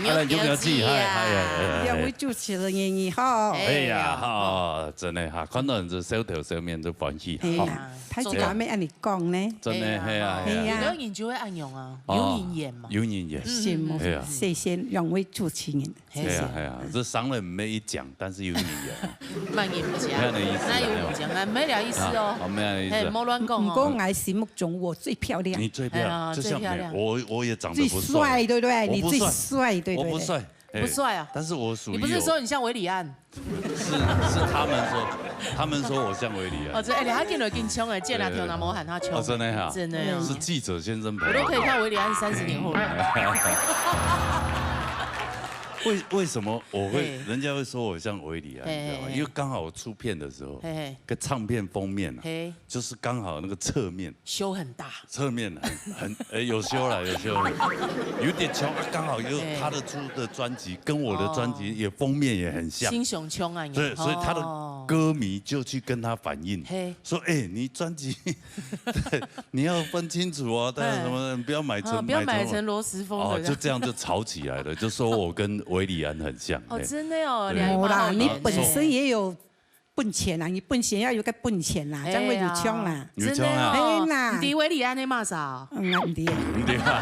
啊，來，有表姐，嗨，嗨，嗨，嗨。兩位主持人，你好。哎呀，哎呀，哈，真的哈，看到你這笑頭笑面就歡喜哈。哎呀，大家愛恁樣講呢。真的，哎呀，哎呀。哎呀。有的人就會恁樣啊，哦，有人緣嘛。有人緣。是嗎？哎呀。謝謝兩位主持人，謝謝。哎呀，哎呀，這商人毋係一講，但是有人緣啊。慢人講，這樣的意思啊，那有人講啊，沒了意思哦。啊，哦，沒了意思啊。哎，莫亂講哦。不過我心目中我最漂亮。你最漂亮，哎呀，就像最漂亮。我，我也長得不帥。最帥，對不對？我不帥。你最帥，對，對，對。我不帥。 哎，不帥啊。但是我屬於有，你不是說你像韋禮安？是，是他們說，他們說我像韋禮安。哦，這，哎，你還緊來緊衝哎，見了，對，對，對。頭那毛喊他衝。哦，真的哈？真的哦。是記者先生捧我。我都可以看韋禮安三十年後了。為，為什麼我會，哎。人家會說我像韋禮安，你知道嗎？哎，哎，哎。因為剛好我出片的時候，嘿，嘿。跟唱片封面啊，嘿。就是剛好那個側面，修很大。 側面很，很，哎，有修了，有修了，有點窮，啊，剛好又他的出的專輯跟我的專輯也封面也很像。哎。心胸窮啊，對，所以他的歌迷就去跟他反映，哦。嘿。說：“哎，你專輯，對，你要分清楚哦，大家什麼，哎。你不要買成，哦，不要買成，買成羅時豐的哦，這樣。”就這樣就吵起來了，就說我跟韋禮安很像，哦，哎。真的哦，對。兩個八號演的。沒啦，你本身也有 本錢啊，你本身要有個本錢啦，哎呀。這樣會有錢啦。有錢啊。真的哦。哎啦。你知韋禮安的麼儕哦？嗯，啊，毋知啊。毋知啊。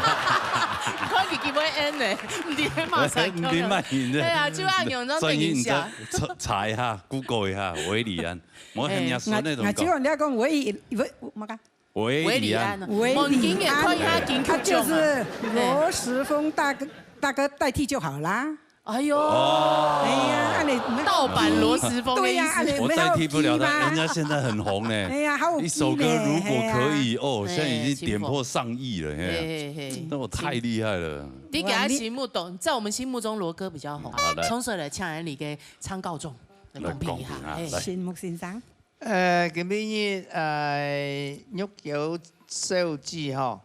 你看佢幾會演呢，毋知麼儕。毋知麼人呢。對啊，就恁樣，這樣等一下。所以你再查，查一下，Google一下，韋禮安。我很想說那種我，我就講，你要講韋，韋，麼个？ 韋禮安。韋禮安。韋禮安。我們今天看一下金曲獎啊。啊，就是羅時豐大哥，大哥代替就好啦。哎喲。哦。哎呀，恁樣，盜版羅時豐的意思。對呀，恁樣，我代替不了他，沒有機嘛。人家現在很紅呢。哎呀，好有機呢，一首歌如果可以，哎呀。哦，現在已經點破上億了，嘿。嘿，嘿，嘿。那我太厲害了。你給他心目中，在我們心目中羅哥比較紅。好的。從誰來搶你給參考中來公平一下，來公平啊，嘿。來。心目先生。 呃，今晡日，呃，玉嬌小姐吼，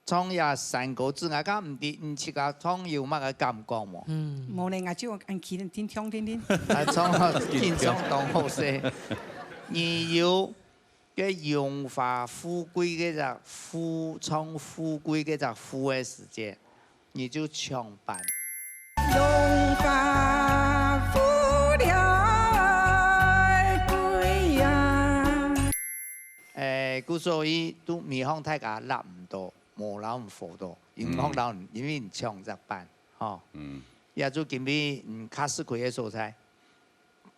唱這山歌子，𠊎敢毋知你自家唱有麼个感覺無？嗯。無呢，𠊎就恁企定聽聽聽。啊，唱好，緊唱當好勢。你有該榮華富貴該隻富，唱富貴該隻富个時節， 你就唱吧。榮華富了貴呀。誒，故所以都希望大家納毋到，無摎你火到，因為摎你，嗯。因為你唱隻班，吼。嗯。也就今晡日，嗯，較食虧个所在。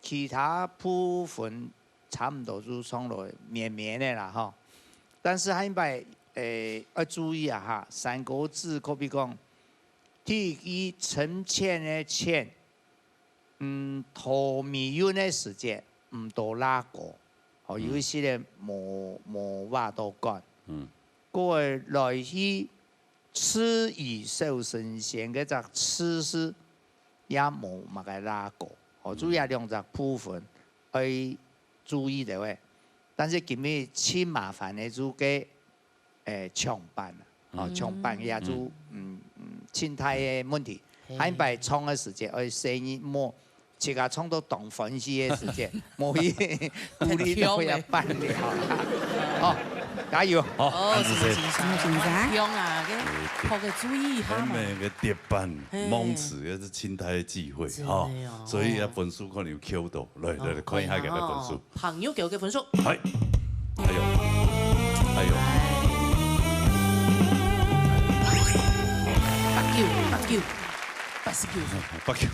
其他部分差毋多就唱來綿綿个啦，吼。但是下一擺，誒，愛注意啊哈，山歌子可比講，第一句深淺个淺，嗯，拖尾韻个時節，毋多拉高，吼，嗯。有一些人無，無畫到感。嗯。過來去 次以小生先个隻次序也無麼个拉高。哦，嗯。主要兩隻部分愛注意个喂。但是今晡日盡麻煩个就該，誒，唱班啊。哦，嗯。唱班也就，嗯。嗯，嗯，盡大个問題。嘿。下擺唱个時節愛細義，莫 自家唱到當歡喜个時節，無去，無去到遐辦了。好，加油！好，哦，恁仔細。心目先生。心目先生。強啊，該，好个注意一下嘛。咱个个特別，嘿。忘詞也是盡大个機會，真的哦。吼，所以啊，分數可能有扣到。來，來，來，哦，看一下佢个分數。好，朋友給个分數。嗨，哎喲，哎喲。八九，八九。 八十九分。八九。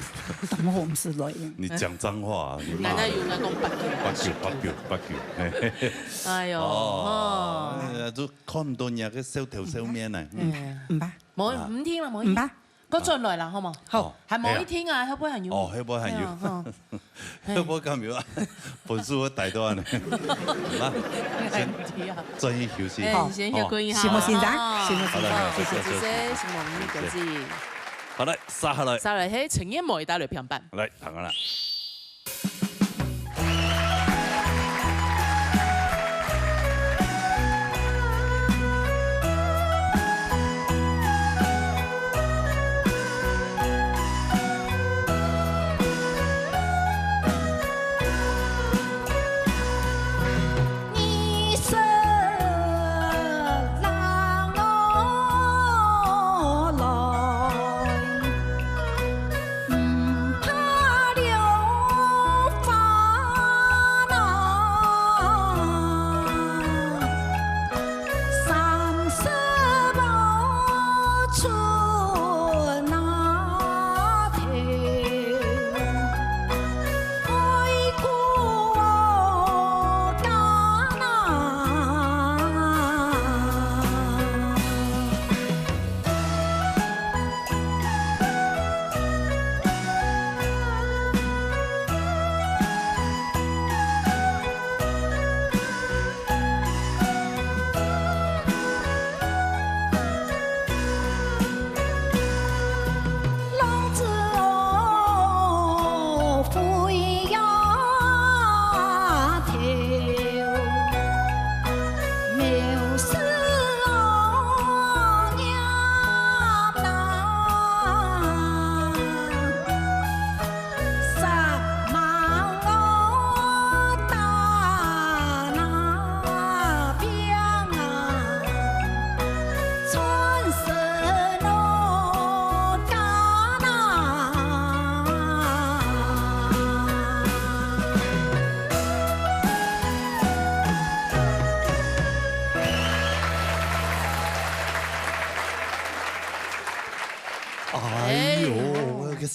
怎麼我們是來的？你講髒話啊，你罵人。哪有人講八九？八九，八九，八九，嘿，嘿，嘿。哎喲，哦，吼。哎呀，都看毋到人家个笑頭笑面呢。嗯。毋怕。無，啊。毋聽啦，無。毋怕。閣轉來啦，好無？好。還無一聽啊，會毋會還有？哦，會毋會還有？哎呀，吼。 嘿。我感覺分數會帶到恁呢。好啦，先轉去休息。哎，先歇睏一下。好。心目先生，哦。心目先生。好了，好了，謝謝，謝謝，謝謝。心目表姐。好來，續下來。續下來，嘿，陳彥謀帶來評判。來，聽下啦。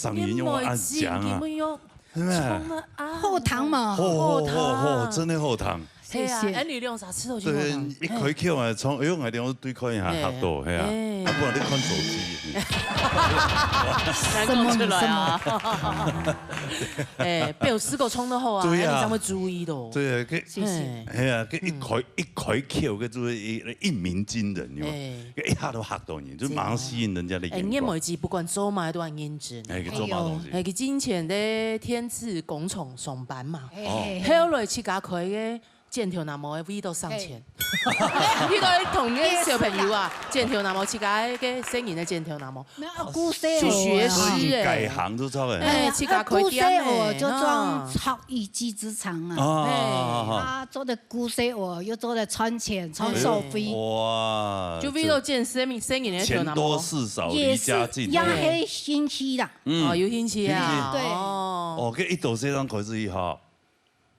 张云用啊，讲啊，你们有是不是？冲了啊，后堂嘛，吼吼后堂吼吼，真的后堂。对啊，谢谢哎，你用啥吃头去对后堂？，一开口啊，从哎呦，我用对看一下，哎吓到，系啊，哎啊，不然你看手机。难看出来啊。哎，表示个冲的后啊，对啊哎，你怎么注意的？对啊，个，谢谢。系啊，个一开一开口，个就是一一鸣惊人，有没有？哎个一下都吓到你，就马上吸引人家的哎，眼光。你也没记，不管做嘛，都很认真。哎，个做嘛东西。哎，佢之前在天赐工厂上班嘛，哦后来自家开个剪头那毛个味道上前，味道同个小朋友啊，剪头那毛，自家个声音的剪头那毛，没有，故事去学哦。习改哎，行就知道了。哎，自家开店故事哦，哎，就啊装好一技之长啊。啊，他做的故事哦，又做的赚钱，赚手费，哇，就味道见生命生意的头钱多那毛，事少也是离家近。也很心虚啦。哦，有兴趣啊，对哦，哦，个一到世上开始以后，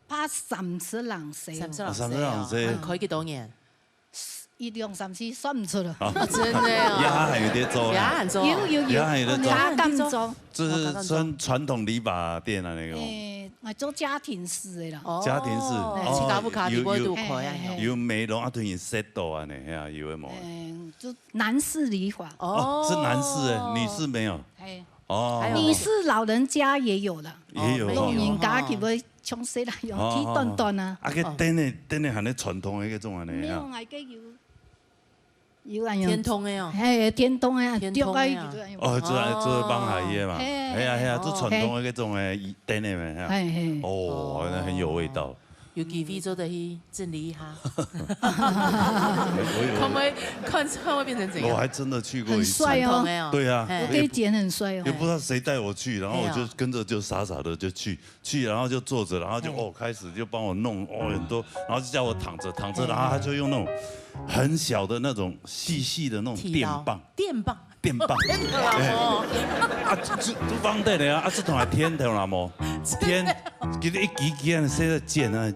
怕三十零岁，三十啊三十零岁啊，零岁嗯开几多年？一两三四算不出了。哦，真的哦，也还有在做啦，也很做，有有有，也还有在做我刚刚做，就是算传统理发店啊那种。诶，我做家庭式的啦。哦家庭式哎，哦自家屋下有底会都有可以啊。嘿嘿有美容啊，对你 set 到啊，你呀，有没有？嗯，就男士理发。哦，是男士哎，女士没有。哎，哦，还有女士老人家也有了，也有老人家佢會像細人樣，剃短短啊。啊，个等下等下还能传统的那种啊，没有呀。啊，个有有啊有。天通的哦，哎，天通啊，天通的啊对啊，哦，这这帮海耶嘛，嘿哎呀哎呀，这传统的那种哎，等下没哈。哎嘿，哦，那很有味道。有机会做得去整理一下，我看会看看会变成怎样？有，我还真的去过一次。很帅哦传统的哦，对啊哎我可以剪很帅哦。也不知道谁带我去，然后我就哎呀跟着就傻傻的就去去，然后就坐着，然后就哦开始就帮我弄哦很多，然后就叫我躺着躺着，然后他就用那种很小的那种细细的那种剃刀电棒，电棒，电棒，哦，啊，就就就放在那啊，啊，这种还天头那么天，给你一几几样，现在剪啊，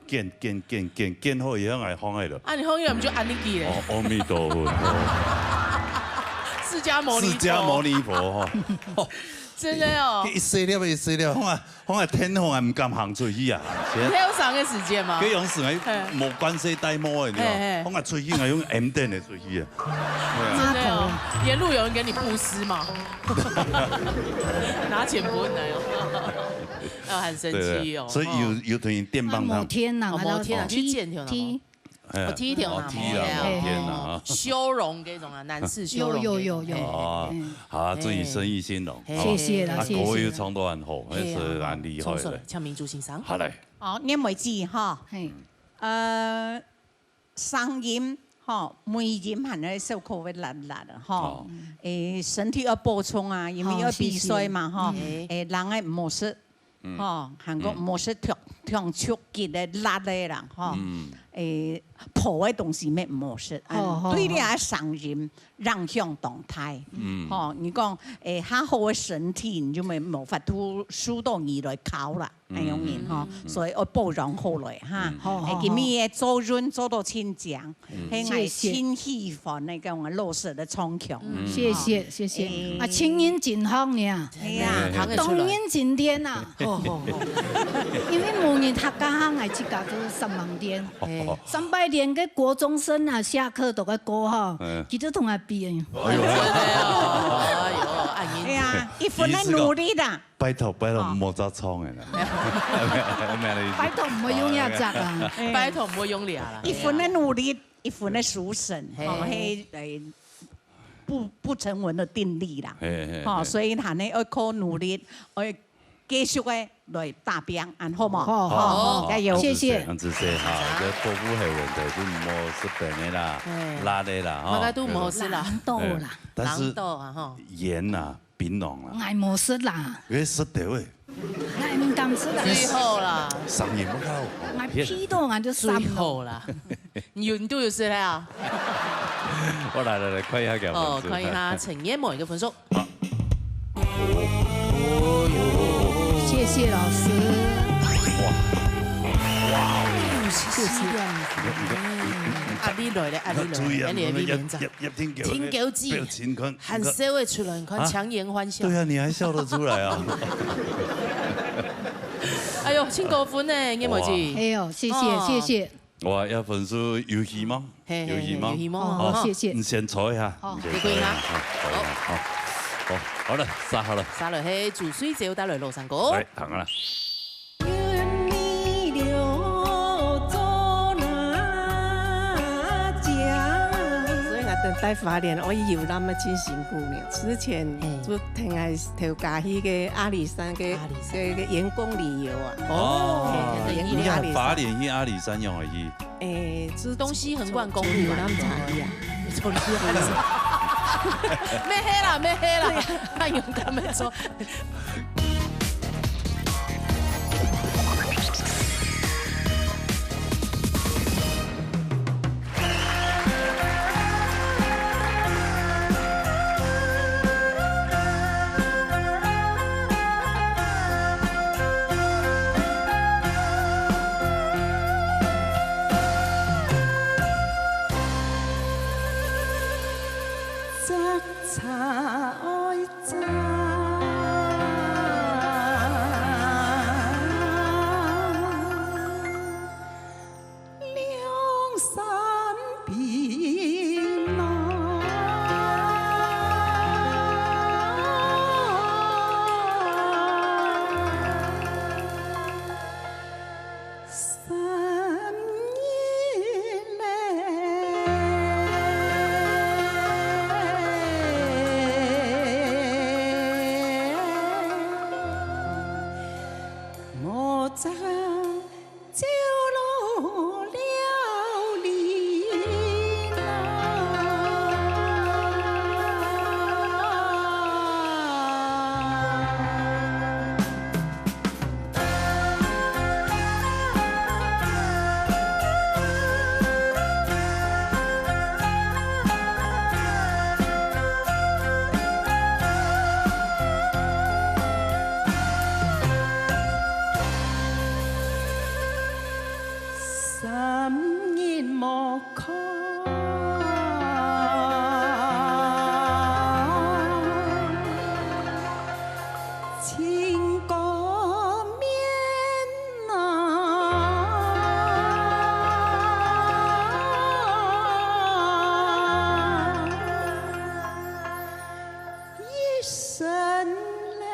剪剪剪剪剪后也很爱放在了。啊，你后面我们就安利给嘞，哦，阿弥陀佛，释迦牟尼佛，释迦牟尼佛哈，哦，真的哦，一岁了一岁了，我我天后还唔敢行出去啊，你还有上个时间吗佢？用时啊，嘿无关系戴帽的，你知道？嘿嘿我出去啊，用 M 灯的出去啊。真的哦，沿路有人给你布施吗？拿钱不问来哦，要很生对气哦。所以有有等于电棒糖。摩天呐，哦摩天啊还有去剪头那吗踢，哎哦，剃头那哦剃啊，哦摩天啊。修容这种啊，男士修容有有这种有有哎哦嗯，好，祝你生意兴隆。嘿好谢谢啦，啊，谢谢。各位有唱到很好，那嘿啊是蛮厉害的冲出来。像民族欣赏。好嘞，哦，念为止哈，嘿，呃，声音吼，每音还係小可會辣辣个吼哦，誒，身體愛保重啊，因為愛比賽嘛吼，謝謝誒，人愛毋好食，吼，還過毋好食忒忒刺激个辣个啦吼，誒，泡个東西乜毋好食，好好對你个聲音影響當大，吼，你講誒，較好个身體，你就無無法度輸到你來考啦。 恁樣人吼，所以愛保養好來哈。好好誒，今日个做運做到盡靚，係𠊎盡喜歡个講老師个唱腔。謝謝謝謝啊，情人真好呢，係啊，看得出來。動人真甜啊，哦哦哦，因為無人客家行，𠊎自家都三萬點，哎，三百點个國中生啊，下課都个歌哈嗯，佢都同𠊎比。哎呦，哎呦，哎哎呀，一分个努力啦，拜託拜託，莫再唱个啦。拜託，毋好用這隻啊。拜託，毋好用力啦。一分个努力，一分个收成，嘿吼，係誒不不成文的定律啦。嘿嘿，吼，嘿所以佢呢愛靠努力，愛繼續个來打拚，恁好無？好好好，加油！謝謝。很仔細哈，這泡芙係問題，就莫食冰个啦嘿，辣个啦，大家都毋好食啦，冷凍啦，但是冷凍啊吼。鹽啦、檳榔啦，𠊎無食啦，佢食掉喂，𠊎毋敢食啦，最後啦，上鹽不靠。𠊎鼻到𠊎就酸了。最後啦，你有你都有食了啊？我來來來，看一下佢个哦，分數。看一下陳彥謀一個分數。謝謝老師。五十七點。嗯，壓力來了，壓力來了，你看，注意啊，壓力，壓力連連。葉，葉，葉天狗个表情，看，很笑得出來，你看，啊？強顏歡笑。對啊，你還笑得出來啊？哎喲，真高分呢，葉妹姊。哇。哎喲，謝謝，哦。謝謝。哇，葉粉絲有希望，嘿，嘿，有希望。嘿，有希望，哦，哦。謝謝。你先坐一下，好。你先坐一下，你坐一下，好。好，好，好了，煞好了。煞了，嘿，煮水酒帶來嘍，三哥。來，行啊。 所以𠊎等在花蓮，𠊎遊覽啊真辛苦呢。之前，嘿。就聽𠊎頭家去个阿里山个，阿里山。个，个員工旅遊啊。哦，嘿，嘿，你看花蓮去阿里山用的去？誒，就東西橫貫公路嘛。遊覽車去啊。 沒黑啦，沒黑啦，太勇敢了，說。三日無看，情歌面啊。 一生泪，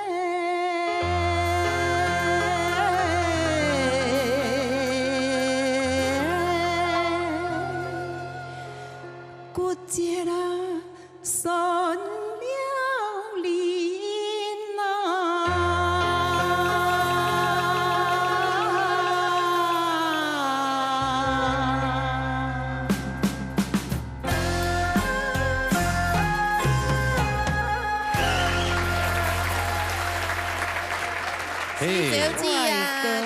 骨节啊，酸了林啊。 嘿。小姐啊，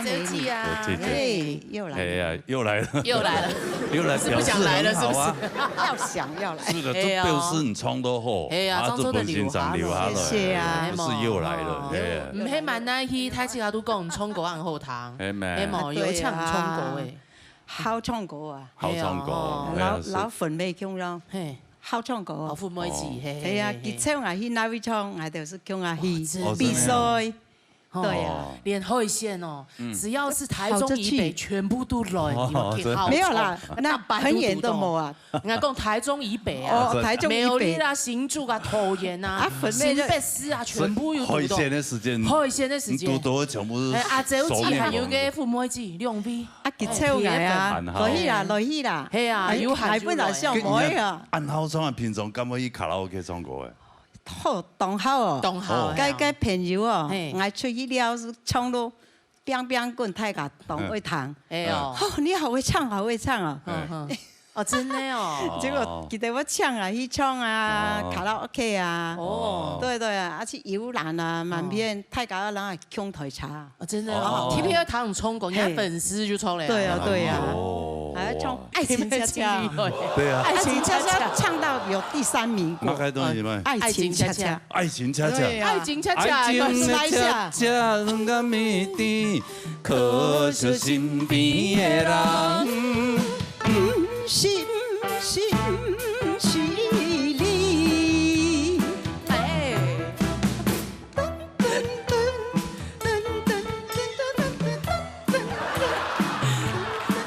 小姐啊，哦，姐姐。嘿，又來了。哎呀，又來了。又來了。又來，是不想來了，表示很好啊。是不是？要想要來。是的，哎呀。這表示你唱得好，哎呀，啊，唱得好。這本身上留下來。謝謝啊。不是又來了，哦。哎呀。毋係蠻難去，大家都講唱歌很好聽。哎，蠻。哎，無，有唱，唱歌誒。 好唱歌啊。好唱歌，哎呀，哦。哎呀，係。摎，摎粉妹共樣，嘿。好唱歌。哦，粉妹姊，哦。嘿，嘿，係啊，嘿，嘿。佢唱啊，去哪位唱，𠊎兜係共下去，哦，真的。比賽。哦。對啊。哦。連海鮮哦，嗯。只要是台中以北，好出去。全部都來，哦，有沒有？真的。好唱。沒有啦，那很遠都無啊。 𠊎講台中以北啊，哦，台中以北。苗栗啦、新竹啊、桃園啊、啊，粉妹就新北市啊，全部有堵到。海鮮个時間，海鮮个時間。堵到全部係，哎，阿姐，有機會有个粉妹姊，兩位。啊，佢湊來啊，哎，來去啦，來去啦。係啊，哎，有閒就來。還不能笑妹啊。恁好唱啊，平常敢會去卡拉OK唱歌誒？好，當好哦。當好，哦。係啊。該，該朋友哦，嘿。𠊎出去了，唱到 乒乒滾，大家當會聽。嗯。哎喲。哦，你好會唱，好會唱啊。嗯哼。哦，真的哦。結果佢兜會請啊，去唱啊，哦。卡拉OK啊。哦。對對啊，啊去遊覽啊，滿片，哦。大家人啊共台唱。哦，真的哦。哦。特別要聽唱歌，人家粉絲就出來了。對啊，對啊。哦。還要唱愛情恰恰。對啊。愛情恰恰唱到有第三名過。那該東西嘛。愛情恰恰。 愛情恰恰。對啊。愛情恰恰，愛情恰恰，來一下。恰恰，人家迷弟，可惜身邊的人。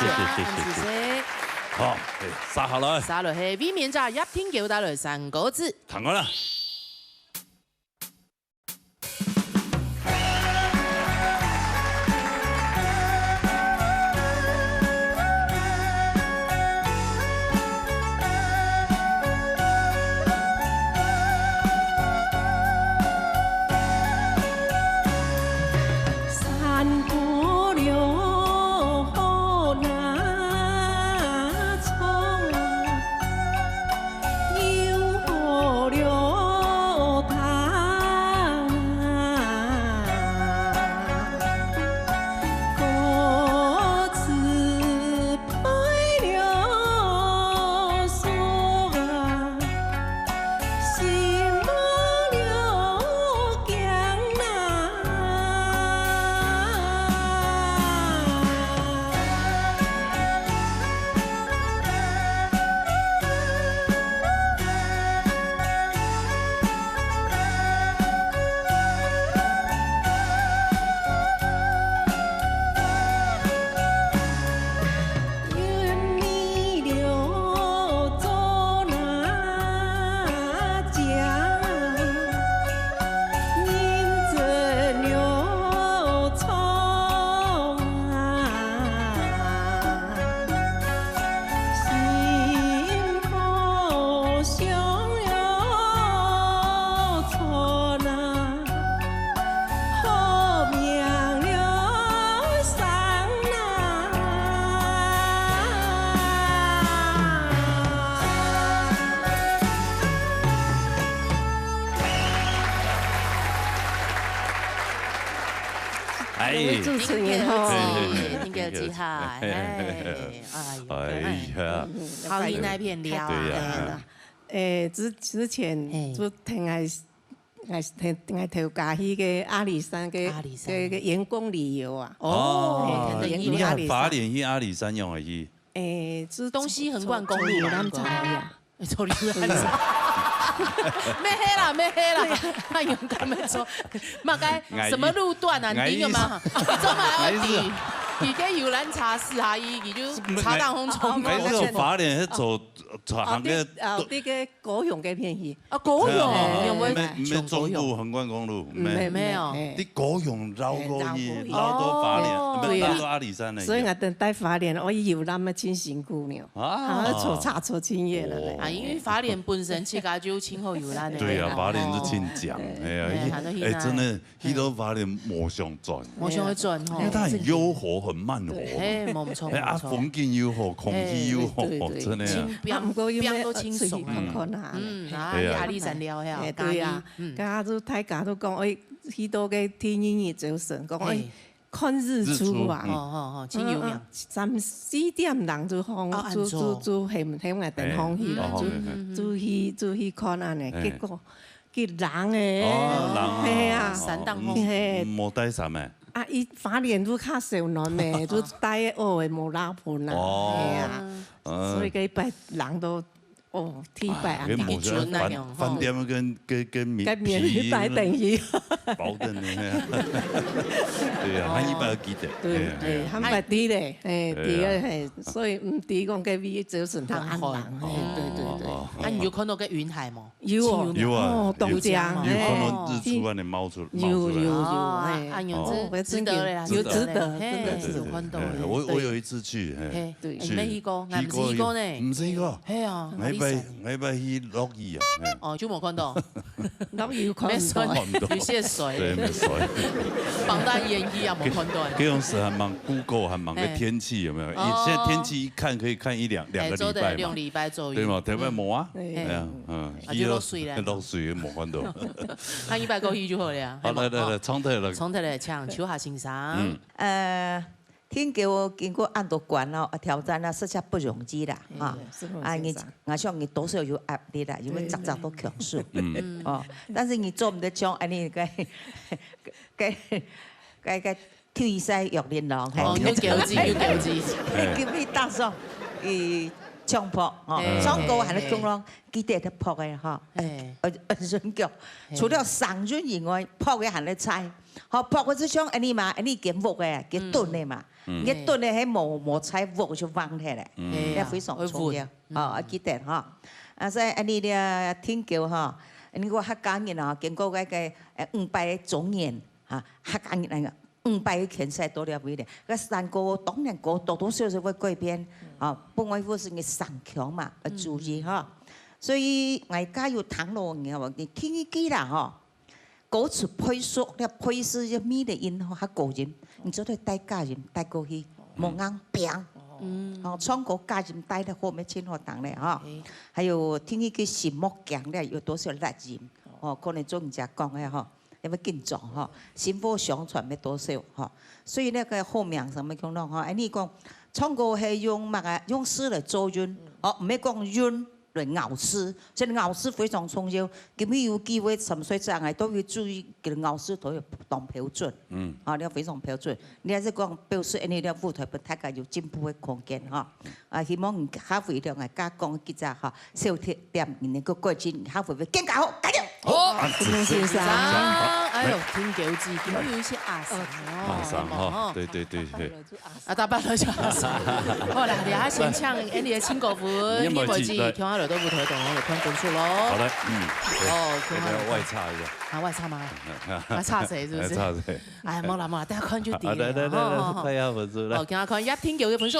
謝謝謝謝謝謝。好，哎，續下來。續下來係衛冕者葉廷九帶來三個字。聽好了。 山歌了好那唱，又好了听啊。歌词配了书啊， 心无了境啊。好命了生啊！哎，主持人吼，真个真个厲害，哎，哎呦，哎呀，好，你那片聊啊，对呀。 誒，之之前就聽𠊎𠊎聽𠊎頭家去个阿里山个阿里山个个員工旅遊啊。哦，員工阿里山。花蓮去阿里山仰會去？誒，就東西橫貫公路啦，坐遊覽車去啊。坐遊覽車。沒黑啦，沒黑啦，他勇敢的說，嘛該什麼路段啊？你有嗎？你做嘛要比？你个遊覽車試下，伊伊就車當空衝。還是有花蓮去坐坐行个。哦，這个 高雄該片去。啊，高雄，哎，有無？沒，沒中部橫貫公路，沒，沒有。你高雄繞過去，哎，繞過去。繞到花蓮，哦，沒有，對啊。繞到阿里山了。所以𠊎等在花蓮，我遊覽嘛真辛苦呢。啊。啊，坐車坐真遠了嘞。啊，因為花蓮本身自家就真好遊覽的。對啊，花蓮是真靚，哎呀，哎，哎，真的 去到花蓮無想轉，無想要轉吼。因為它很幽活，很慢活嘛。嘿，無錯，哎，啊，無錯。風景又好，空氣又好，嘿，對，對，對。真的啊。清，啊，毋過又愛出去看看啊。嗯，啊，對啊。去阿里山尞，嘿，嘿，對啊。嗯。剛剛就大家都講，哎，去到个第二日朝晨，講，哎，嘿。看日出啊。日出，嗯。哦，哦，哦，真有名。嗯，嗯，三四點鐘就放，哦，就，就，暗早。就喊，喊𠊎等放去了，哎，就，哦，好，好，好。就去，就去看恁呢。哎。結果，佢冷欸。哦，冷啊。係啊。哦，山頂風。嗯，嘿。嗯，無帶傘欸。啊，佢花蓮就較燒暖咩，哦。就帶个襖个無拉盆啊。哦。係啊。嗯。所以該擺冷到 哦，第一擺啊。啊，該無一陣啊，飯，吼。飯店跟，跟，跟棉，跟棉被，被等於。包等呢。對啊，哦。還一擺記得。對，哎呀，對，哎呀。還擺知咧，哎，對啊。知咧，嘿，所以毋知講該位就是他暗人，哦，嘿，對，對，對。哦，哦，哦。啊，你有看到該雲海無？有哦，有啊，哦，有，當靚，你有看到日出恁呢冒出，嘿。冒出來？有，有，有，哦，哎。啊，有值，哦，值得咧啦，有值得，值得咧，嘿，真的是。有看到咧，哎，我，我有一次去，嘿，對。嘿，去，你們去過，去過，俺毋識去過呢。毋識去過？嘿啊，𠊎一擺，哪裡？ 𠊎一擺去鹿兒啊，嘿。哦，就無看到。鹿兒有看毋到。沒水，看毋到。有些水。對，沒水。放到演藝啊，無看到。可以用手還蠻Google，還蠻个天氣有沒有？嘿。哦。現在天氣一看可以看一兩，兩個禮拜嘛。哎，做得兩禮拜左右。對嘛？台灣無啊。嗯。對。哎呀，嗯，啊，就落水了。落水無看到。啊，一擺過去就好了。好，來，來，來，哦。重頭來。重頭來，請秋霞先生。嗯。呃， 天狗經過恁多關哦，啊，挑戰啊，實在不容易啦，嗯，哈。是，是，啊，你，是。𠊎想你多少有壓力啦，因為對，逐隻都強勢。對。嗯。哦，但是你做毋得像恁呢个，个，个，个退賽玉玲瓏，嘿。哦，有糾結，有糾結。嘿。今日打爽，伊唱破，哦，嘿，唱歌還係共樣，嘿，嘿。記得得破个哈。嘿。呃，呃，順腳，嘿。除了聲韻以外，破个還係在。好，破个就像恁呢嘛，恁呢揀屋个，揀蹲个嘛。嗯。 嗯。你蹲个係無，無在屋就忘忒咧，嗯。這非常重要。嗯。哦，要記得哈。啊，所以恁呢咧，天狗哈，你講客家人啊，經過該个，呃，五百个中年哈，客家人那個五百个圈賽到了位咧，該山歌當然歌多多少少會改變，嗯。啊，不外乎係你聲腔嘛，要注意哈。嗯。所以，𠊎加油聽咯，你看無，你聽一句啦哈。 歌詞配速，你配速个味个音吼，較高音，你做得帶假音帶過去，哦。無硬拼。哦。嗯。哦，唱歌假音帶得好，乜盡好聽咧，吼。嘿。還有聽一个心莫驚咧，有多少辣音，哦。哦，可能做人家講个吼，因為緊張吼，薪火相傳乜多少吼。所以那個好名聲乜講咯吼，哎，你講唱歌係用麼个，用字來做韻，嗯。哦，毋係講韻 來咬字，所以咬字非常重要。今日有機會，三歲仔，𠊎都會注意佢个咬字都要當標準。嗯。啊，你要非常標準。你還係講表示，恁呢个舞台分大家有進步个空間哈。啊，希望下回了，𠊎加講幾隻哈，小貼點，你能夠改進，下回會更加好，加油！好，啊，謝謝先生。哎呦，來。聽狗子，今日有一些阿桑哦，阿桑哈，吼。對，對，對，對。 啊，打扮了就好。好啦，等下先請恁呢个新歌舞，你有無記？你有無記？來。共下來到舞台當中來看分數咯。好的，嗯。哦，共下來看。要不要外插一下？啊，外插嗎？啊，插誰是不是？哎，插誰？哎，無啦，無啦，等下看就對了。好，來，來，來，來，吼，吼，吼。快要分數，來。好，共下看葉天狗个分數。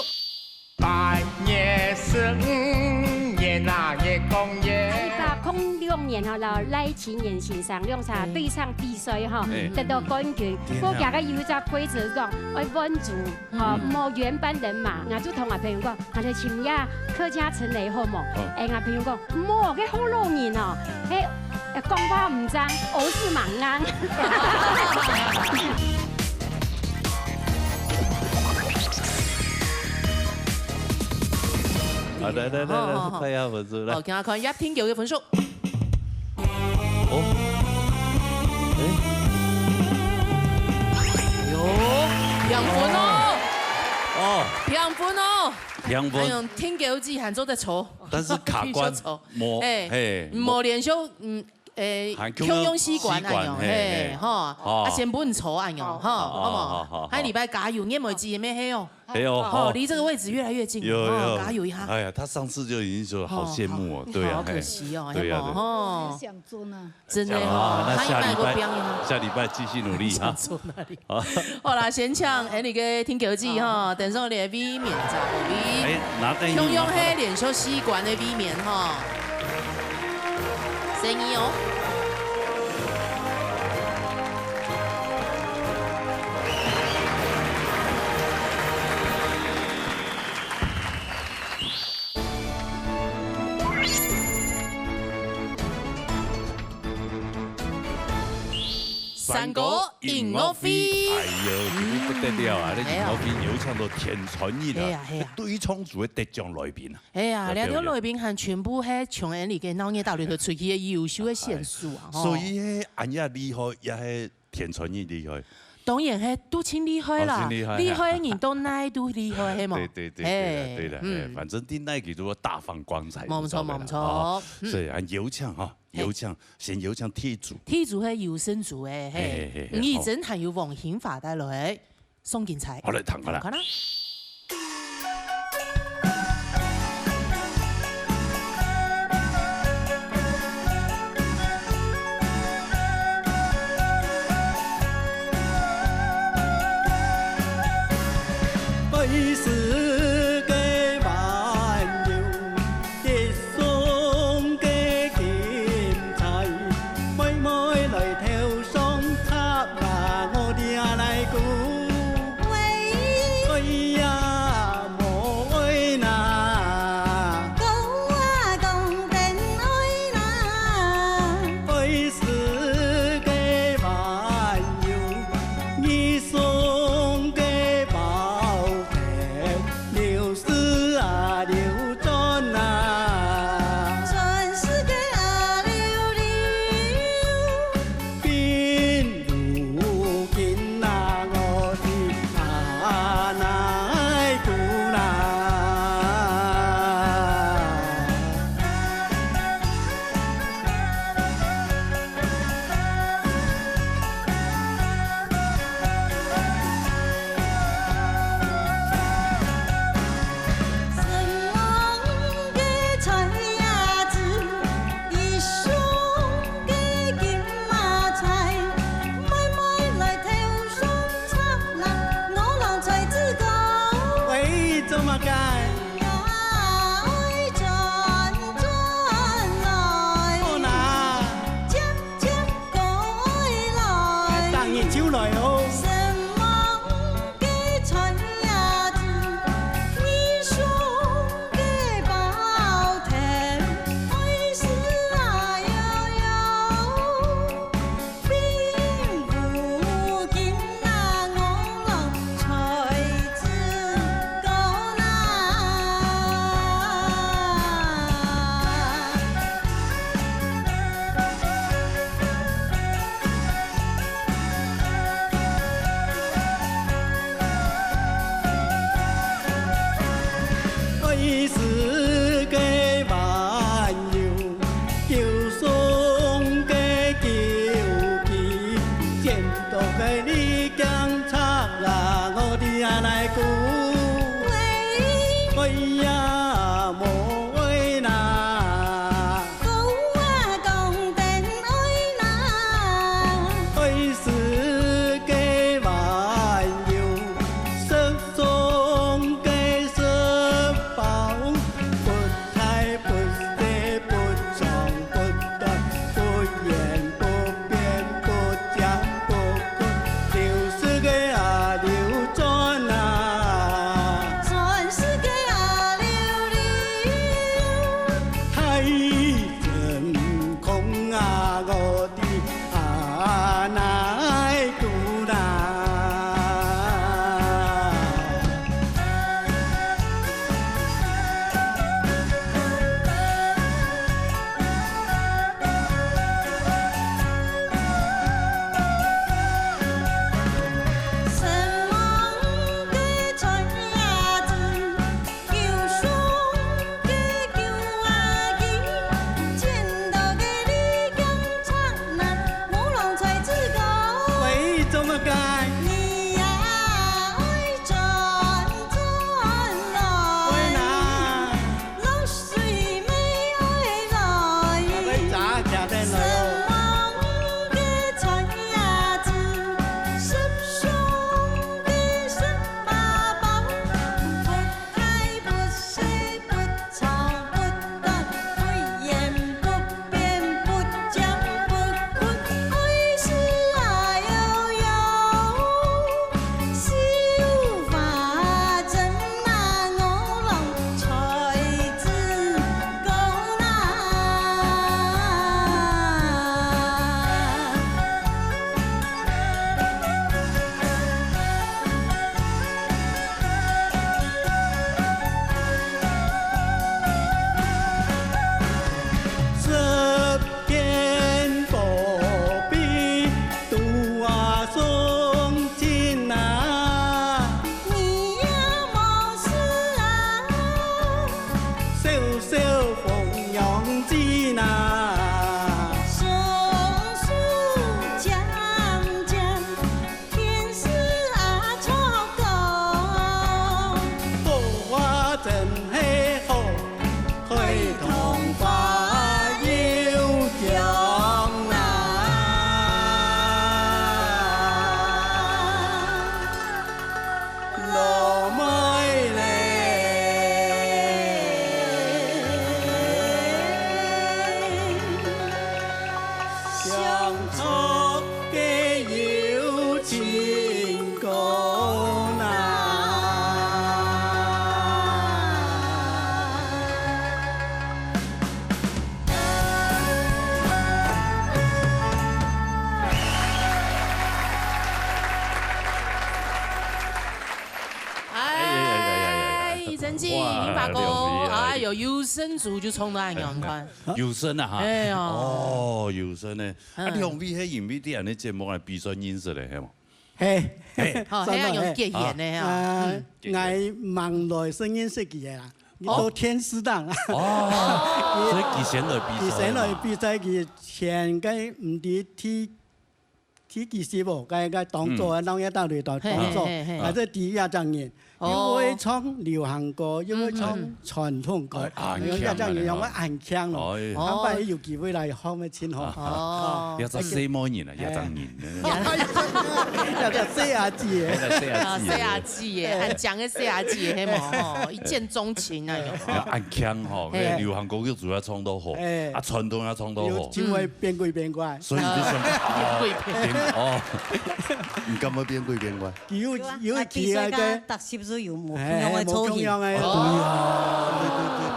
八月十五，月啊，月光月。一百空六年吼，摎賴清言先生兩儕對唱比賽吼，嗯。得到冠軍。天啊。不過佢个有一隻規則講，愛滿足 哦，嗯。無原班人馬，𠊎就同𠊎朋友講，𠊎來尋一下客家陳雷好無？哦。哎，𠊎朋友講，無，該好老人哦，該，呃，講話毋正，耳屎蠻硬。啊，來，來，來，來，好，好，好。快要分數，來。好，共下看葉天狗个分數。 哦。哎。哎喲，平分哦。哦。平分哦。平分。哎喲，天狗子還做得錯。但是卡關，繼續錯。無，哎，嘿，無連續，嗯，哎，還共樣，共樣四關恁樣，四關，嘿，嘿，嘿。吼。哦。啊，先分錯恁樣，吼，哦，好無？好，好，好。下禮拜加油，你莫記，乜係哦。 哎喲，哦，吼。離這個位置越來越近，有，哦，有。加油一下。哎呀，他上次就已經說好羨慕哦，哦，對啊，好可惜哦，嘿。對啊，對。嘿，吼。想做呢。真的哦，啊，那下禮拜，他應該會變一下。下禮拜繼續努力啊。想做那裡。好。好啦，先請恁呢个天狗子吼，好。等一下你个衛冕，遮个衛冕。哎，拿等一下。共樣係連續四關个衛冕吼。生意哦。讚歌音樂會。哎喲，今日不得了啊！這音樂會邀請到田川義啦，係啊，係啊。對唱組个得獎來賓啊。係啊，這條來賓還全部係從𠊎俚个鬧熱大聯盟出去个優秀个選手啊，吼。所以，恁樣厲害，也係田川義厲害。當然係，都盡厲害啦，哦，盡厲害。厲害个人到哪都厲害，係無？對，對，對，對啦，對啦，哎，反正在哪都大放光彩，無錯，你知道嗎？無錯。哦，嗯。所以，啊，邀請哈， 邀請，先邀請第一組。第一組係有聲組个，嘿，嘿，嘿，嘿，吳以真還有王興華帶來，送精彩。好，來，聽看啦。看啦。个有情歌呐。哎，忒神奇，哇，你發哥，了不起啊。哎呦，有聲組就衝到恁樣，你看。有聲啊哈。哎呦。哦，有聲呢。啊，嗯。兩位係因為在恁个節目來比賽認識个，係無？係。係。哦，算係恁樣結緣个哈。啊，嗯。𠊎網路識認識佢个啦，哦。到電視上。哦，所以佢先來比賽嘛。佢先來比賽，佢先該毋知第，第幾集哦，該，該當早啊，嗯。當一大堆當，嘿，當早，嘿，嘿，嘿。還係第一隻人。 哦。又會唱流行歌，又會唱傳統歌，嗯，嗯。哎，恁強啊，恁強。恁強咯。哎。後擺有機會來訪問真好。哦。這隻細妹人啊，哎。這隻人呢。這隻細阿姊耶。哎，細阿姊耶。啊，細阿姊耶，哎。恁強个細阿姊耶，係無？吼，一見鍾情那種。啊，恁強吼，哎。流行歌曲主要唱到好，哎。啊，傳統也唱到好。有機會變鬼變怪。所以你就想，啊，變，哦，你敢會變鬼變怪？ 有，有啊，有啊，佢个，啊，比賽个特色係有無共樣个造型。哎，無共樣个，哦。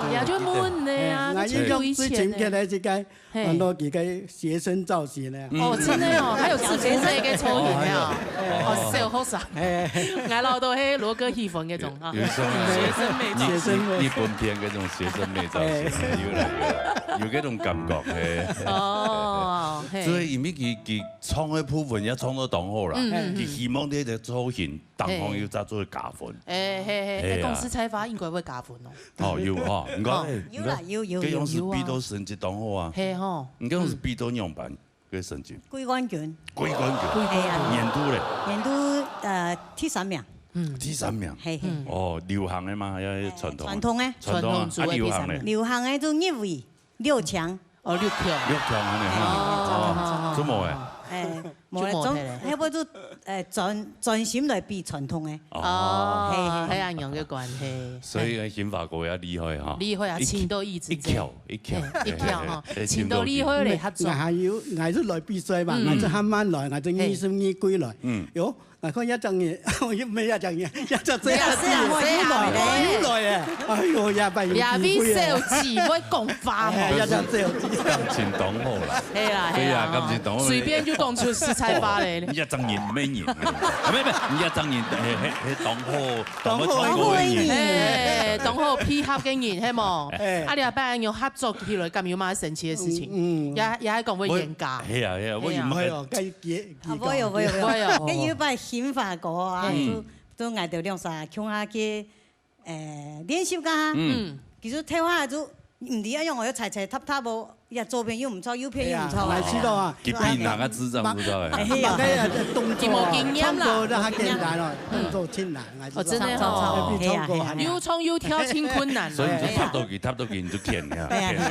對啊，對，對，對，對。也就問你啊，哎，佢就以前呢。𠊎印象最深刻个係該，嘿。看到佢个學生造型呢。哦，真的哦，還有制服妹个造型啊。哦，還有。哦，小學生。哎。𠊎老豆係羅哥戲粉那種啊。有，有時候學生妹造型。日，日本片那種學生妹造型，哎。有啦，有啦，有那種感覺，嘿。哦，嘿。所以因為佢，佢唱个部分也唱到當好啦，嗯，嗯，嗯。佢希望這个造型 當中有在做加分。哎，嘿，嘿，嘿啊。哎，公司採訪應該會加分哦。哦，有哈，你看，哦。哎，有啦，你看，有，有，這樣子比到成績當好啊。有啊。嘿吼。你這樣子比到樣板，嗯。這成績。季冠軍。季冠軍。嘿啊。年度咧？年度，呃，第三名。嗯。第三名。嘿，嘿。嗯。哦，流行个嗎？還係傳統个？傳統个。傳統个。傳統組个第三名。啊，流行个？流行个就入圍。 六強。哦，六強。六強恁樣哈。哎，哦，哦，哦，哦。做麼个？哎，無咧，就無咧。總，該不就，哎，專，專心來比傳統个。哦。哦，嘿，嘿。係恁樣个關係。所以呢，興發哥也厲害哈。厲害啊，一，情到意志。一竅，一竅。哎，一竅哈，嘿，嘿，嘿，情到意志。情到厲害咧，合作。𠊎還有，𠊎係來比賽嘛，嗯。𠊎係還吂來，𠊎係二十二歲來。嗯。喲， 𠊎看這隻人，哦，又毋係這隻人，這隻細阿姊，細阿姊，又來，又來耶！哎喲，這擺有機會耶！這位小姊會講話吼。哎，這隻小姊。感情當好啦。係啦，係啦，對啊，感情當好。隨便就講出實在話咧。你這隻人毋係人，啊，毋係，毋係，你這隻人，嘿，嘿，嘿，當好，當好个人。當好个人。哎，當好配合个人，係無？哎。啊，這擺有合作起來，敢有麼个神奇个事情？嗯，嗯。也，也還講會冤家。係啊，係啊，我有麼个，係啊。哎喲，該結 啊，無有，無有，無有。會有一擺興發哥啊，嗯。就，就𠊎兜兩儕共下去，誒，練習个。嗯。其實頭下就毋知愛仰般，又猜猜答答無，也左片又毋著，右片又毋著。哎呀，來試到啊。佢比哪個智障不知道哎。哎呀。那個動作啊，佢無經驗啦。唱歌就較簡單咯，嗯。動作盡難，還是哦，真的哦。唱歌還難。又唱又跳，真困難。所以你就踏到佢，踏到佢，你就騙呀，哎呀。騙呀，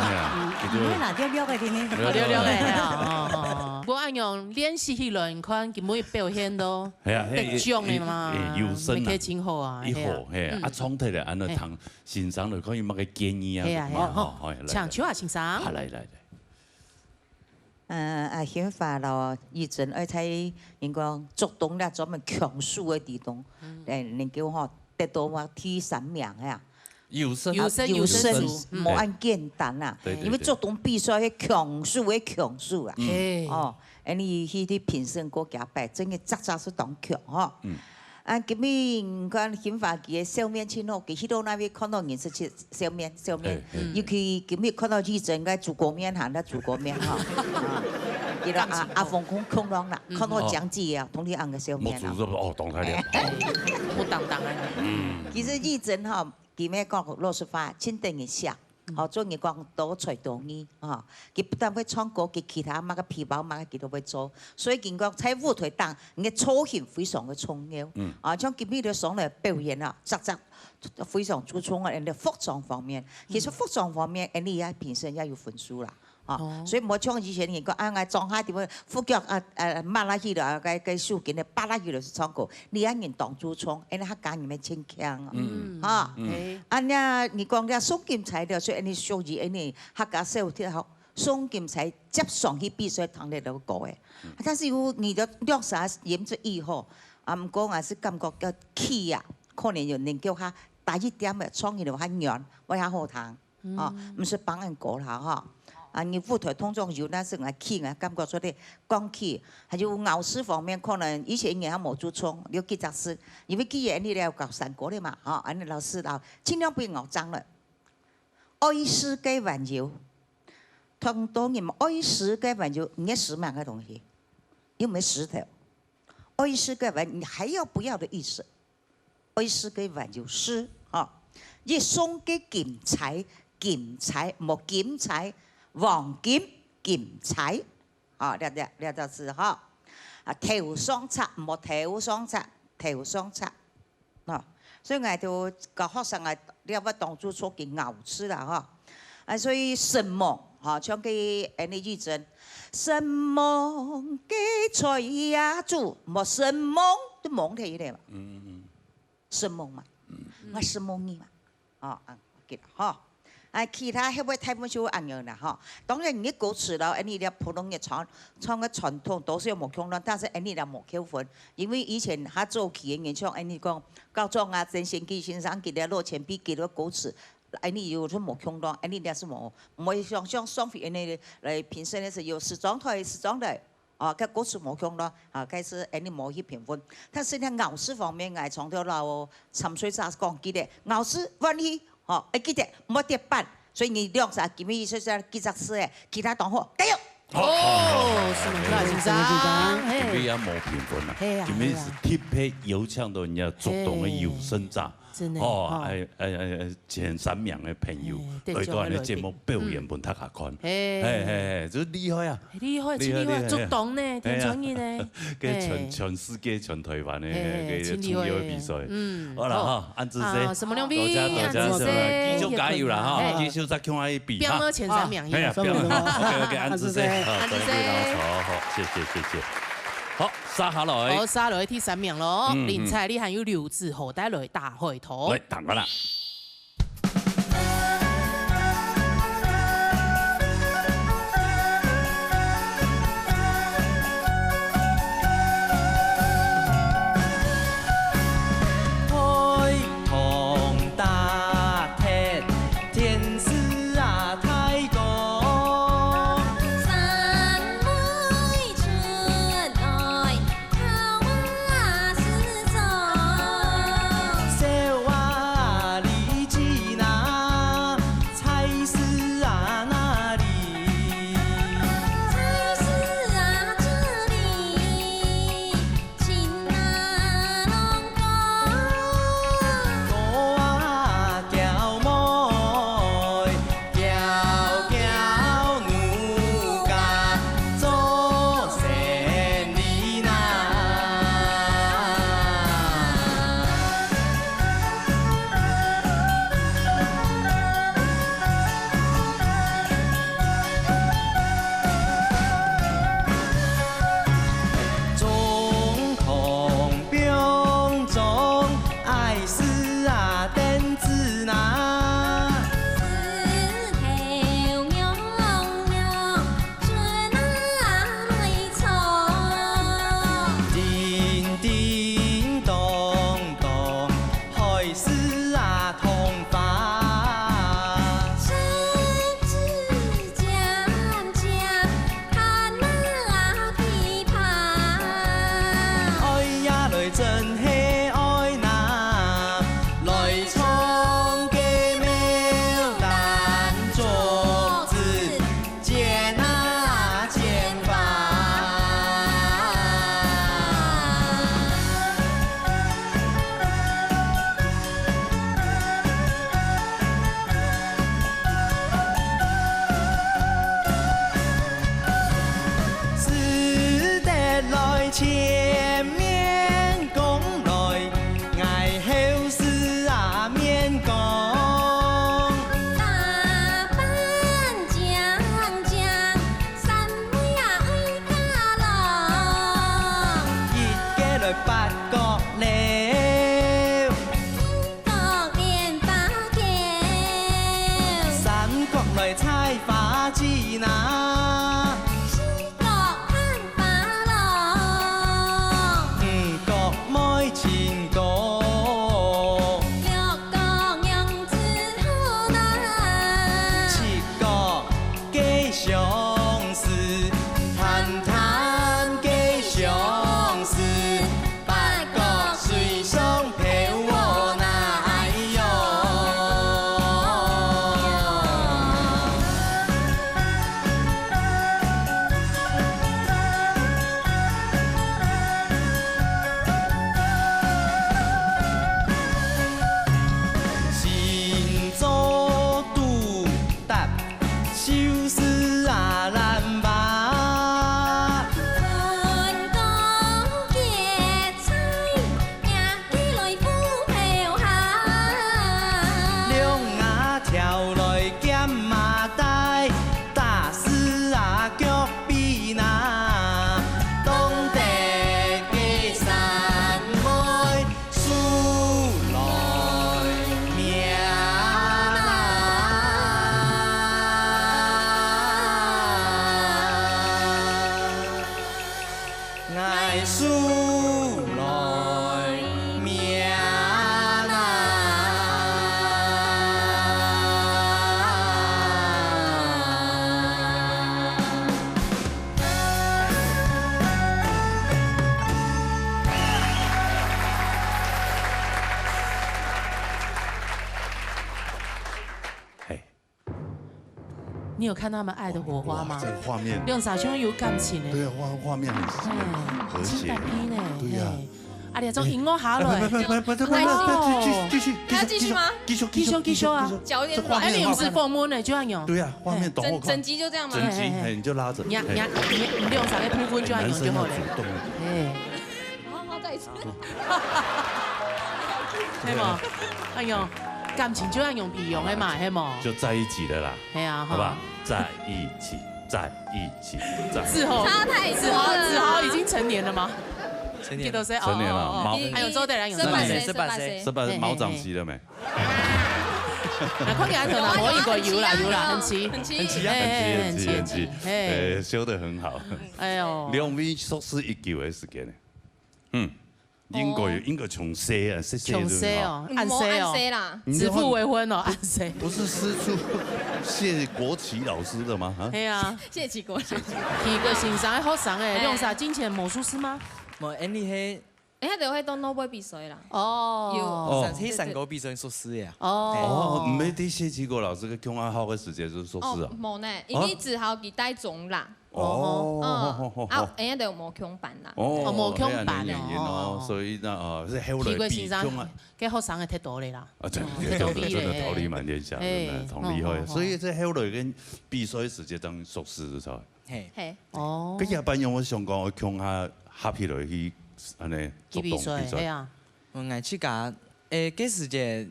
對呀。嗯，佢就會。毋會啦，略略个，天天。哦，略略个，哦，哦，哦。毋過恁樣練習起來，你看，佢會表現到 係啊，係，得獎个嘛，欸，有聲啊，乜係真好啊，一好，係啊。係啊，嗯。啊，唱忒了，恁樣，嘿。聽先生來看有麼个建議啊，係啊，係啊，吼，吼，好，來，來。請秋華先生。好，來，來，來。呃，啊，興發咯，以前愛在人講竹東啦，專門強勢个地方，嗯。欸，能夠吼，得到我第三名啊。 有聲。有聲，有聲，有聲，嗯。無恁簡單啦，對，對，因為竹東比賽，對。係強勢，係強勢啦。嗯。嘿。哦，恁樣去，去評審過幾擺，真个隻隻係當強吼。嗯。啊，今日你看興發佢个笑面盡好，佢去到那邊看到人係笑面，笑面。嘿，嘿。尤其今日看到玉珍个豬哥面，喊佢豬哥面吼。啊，佢个阿，阿峰空，空浪啦，嗯。看到講起啊，同你恁个笑面啊。目珠是不是？哦，當大了。哎，好當當啊。嗯。其實玉珍吼， 佢乜講老實話，盡得人惜。嗯。吼，做人講多才多藝，吼。佢不但會唱歌，佢其他麼个皮包麼个佢都會做。所以佢講在舞台頂，你个造型非常个重要。嗯。啊，像今日个上來表演啊，隻隻非常注重个，你个服裝方面。其實服裝方面，你也評審也有分數啦。 哦，哦。所以無像以前人講，啊，𠊎裝下點樣，褲腳啊，呃，抹下去了，啊，該，該手巾呢，拔下去了係唱歌。你恁人當注重，恁樣客家人乜盡強哦。嗯。哈。嗯。嘿。啊，你，你講這送金材料，所以恁樣屬於恁樣客家小調，送金釵接上去比賽，聽得到歌个。但是有你的兩三音就以後，啊，毋過還是感覺較氣啊，可能有能夠較大一點个，唱起來較軟，會較好聽。哦，毋使幫人歌啦哈。啊，你舞台動作有，但是𠊎氣，𠊎感覺出來講氣，還有咬字方面，可能以前人還無注重，有幾隻字，因為既然你了搞山歌了嘛，哈，恁樣老師啦，盡量不要咬髒了。愛世界環遊，當多人愛世界環遊，你愛食麼个東西？又沒石頭。愛世界環，你還要不要的意思？愛世界環遊詩，哈。一送个金釵，金釵，無金釵，黃金金釵，啊，這，這，這隻字哈。啊，頭上插，無頭上插，頭上插。 喏，所以𠊎就教學生啊，了解當中所个咬字啦，吼。啊，所以承蒙，吼，像个恁呢意思，承蒙个菜呀煮，無承蒙，就蒙忒咧嘛。嗯，嗯，嗯。承蒙嘛，嗯。𠊎承蒙你嘛。哦，啊，記得，吼。 啊，其他歇會大部分就恁樣啦，吼。當然，你歌詞咯，恁呢个普通个唱，唱个傳統都係有無共樣，但是恁呢个無扣分，因為以前較早期个人唱恁呢講，高中啊，曾先基先生佢个《落錢幣》佢个歌詞，恁呢有係無共樣，恁呢个係無，毋會像，像上回恁呢來評審个時候有時裝台，時裝台， 哦，該歌詞無共咯，啊，該係恁呢無去評分。但是呢，咬字方面，𠊎常常摎參賽者講，記得咬字換氣，吼，愛記得，莫跌板。所以你兩儕今日就係幾隻字誒，其他當好，加油！哦，承蒙大先生，嘿。因為也無評分啊，嘿啊，今日係特別邀請到人家竹東个有聲者，嘿。真的，哦，吼。哎，哎，哎，哎，前三名个朋友，哎，得獎个來到恁呢節目表演分大家看。嗯。嘿。嘿，嘿，嘿，就厲害啊！ 厲害，厲害，真厲害，厲害，竹東呢，哎呀。天穿日呢。該全，哎。全世界、全台灣个，哎，該个重要个比賽。真厲害。嗯，好啦，好。吼，恁仔細。啊，承蒙兩位，多謝，多謝，恁仔細。承蒙，繼續加油啦，吼，哎。繼續再共下去比，哈。拼到前三名去。哎呀，上面拼，OK，OK，恁仔細，好，恁仔細。再見，好，好，謝謝，謝謝。好，續下來。好，續下來第三名咯。嗯，嗯。林采莉還有劉子豪帶來大海淘。來，等我啦。爱树来命啊！嘿，你有看他们爱的火花吗？哇，这个画面，两三兄有感情哎。对啊，画画面很哎，和谐真。感人呢。对啊嘿。啊，你这种音乐下来，不不不不不不不不，继续继续还要继续吗继续继续继续啊。脚有点这画面哎，你软。不是好看。凤舞呢，就要用。对啊，画面懂我看整整。集就这样吗？整集，哎哎哎嘿，你就拉着。你你你用啥个部分就要用就好了。男生要主动。哎，好好再一次。对吗？哎呦，感情就要用皮用的嘛，嘿么？就在一起的啦，哎呀，好不好？在一起，在一起，在。志豪，差太多了啦志豪，志豪已经成年了吗？成年几多岁？成年了哦哦哦毛哎呦，做得来用十八岁，做得来十八岁。是吧？嘿嘿毛长齐了没？来，看起来头那毛一个有啦有啦，很齐，很齐哎很齐很齐很齐，嘿，哎，修得很好。哎呦，两位熟识已久的时间呢？嗯，应该有应该从细啊，细细从细哦，嗯暗细哦暗，示啦。指腹为婚哦，暗细。不是师出谢国旗老师的吗？啊，哎呀，谢谢国旗。几个先生，学生哎，哎用啥金钱魔术师吗？無，恁呢係哎，他等会都 no boy 比赛啦。哦，哦三黑三个比赛熟识呀。哦哦，毋係第四期个老师个共下好个時節就熟識啊。無呢，因為只好佢帶中啦。哦，嗯，好好好好。啊，人家都有無共班啦。哦，哦無共班哦係啊，原因哦，哦所以那啊，係後來奇怪先生比共啊，該學生个忒多了啦。啊，真哦的真的真的桃李滿天下，哎真的同厲害。哦哦哦所以在後來跟比賽時節當熟識，係吧？嘿，嘿，跟一般人我想講，共下合起來去安尼去比賽，比賽。係啊，我𠊎自家，誒，該時節，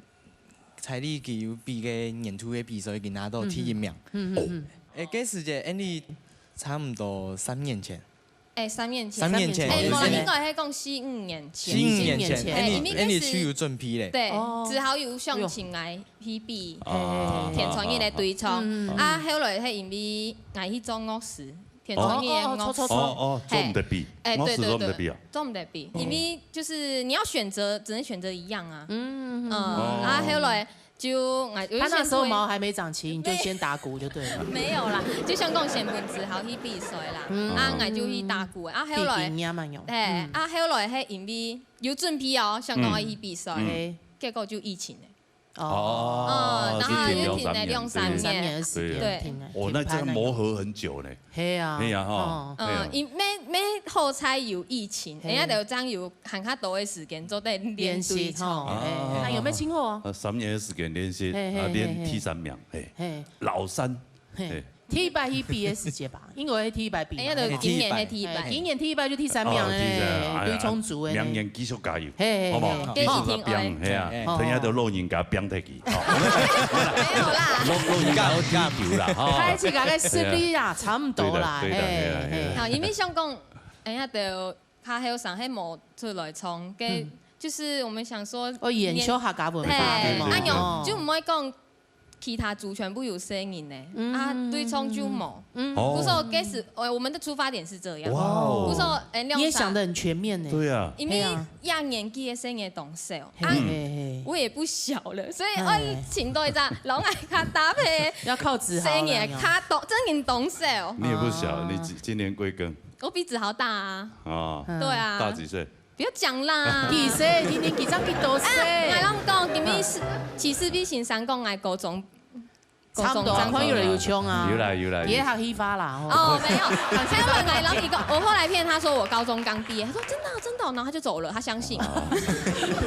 在這個有比个年度个比賽，已經拿到第一名。嗯嗯嗯，誒，該時節，恁呢差毋多三年前。哎，三年前。三年前，哎，無啦，三年前應該係講四五年前。四五年前，四五年前恁呢哎，因為該時恁呢就有準備咧。對哦，只好有想請𠊎去比啊田川日个對唱。嗯嗯嗯啊，後來係因為𠊎去做樂師，田川日个樂師。哦哦哦，錯錯錯，哦哦，做毋得比，哎，我是對對對，做毋得比啊。做毋得比，因為就是你要選擇，只能選擇一樣啊。嗯嗯，啊，後來就𠊎有一些他那時候毛還沒長齊，你就先打鼓就對了。沒有啦，就想講先分只好去比賽啦，嗯啊，𠊎就去打鼓，啊，後來比經驗嘛用。嘿，啊，後來係因為有準備哦，想講愛去比賽，嗯哎，結果就疫情了。哦，嗯，然後又停了兩三兩三年。年的時間，對停了哦，那這樣停拍了磨合很久呢。嘿啊，嘿啊哈哦哎呀嗯，因為沒沒好彩有疫情，嘿人家就這樣有還較多的時間做得練練習對唱。吼，啊哎，那有沒有今後哦？呃，三年的時間練習，嘿嘿啊，嘿嘿練第三名，嘿，嘿，老三，嘿嘿，第一擺去比的時節吧，應該係第一擺比嘛。哎，那就今年的第一哎擺。今年第一擺就第三名哦，第一咧，哎呀對衝組的呢。明年繼續加油，嘿嘿好不好？嘿繼續加油，嘿嘿啊，哦等下都老人家變得去，哦沒有啦。老老人家要加油啦，哈。開始大概實力啊，差不多啦，對的對的嘿對的嘿。好，因為想講，哎呀，就較後生，係無出來唱，該嗯就是我們想說，哦，延續客家文嘿，化，對嘛啊，哦有就毋會講其他族全部有細人呢，嗯啊，對唱就無。嗯，哦不是說，該時，呃，我們的出發點是這樣。哇哦不是說，哎，你也想得很全面呢。對對啊，因為嘿啊亞年紀的細人當少，嘿啊，嘿嘿，我也不小了，所以哎愛請到一隻老人家搭配要靠子豪細了喲。人較多，真人當少。你也不小，啊你今今年貴庚我比子豪大啊。啊？嗯對啊，大幾歲？不要講啦。幾歲？今年幾歲？幾多歲？啊，我摎你講，今日是，其實比先生講，𠊎高中，差不多啊，高中看起來有像啊。有啦有啦，也好戲法啦，吼。哦，沒有，他問來，然後一個，我後來騙他說我高中剛畢業，他說真的啊，真的哦，然後他就走了，他相信。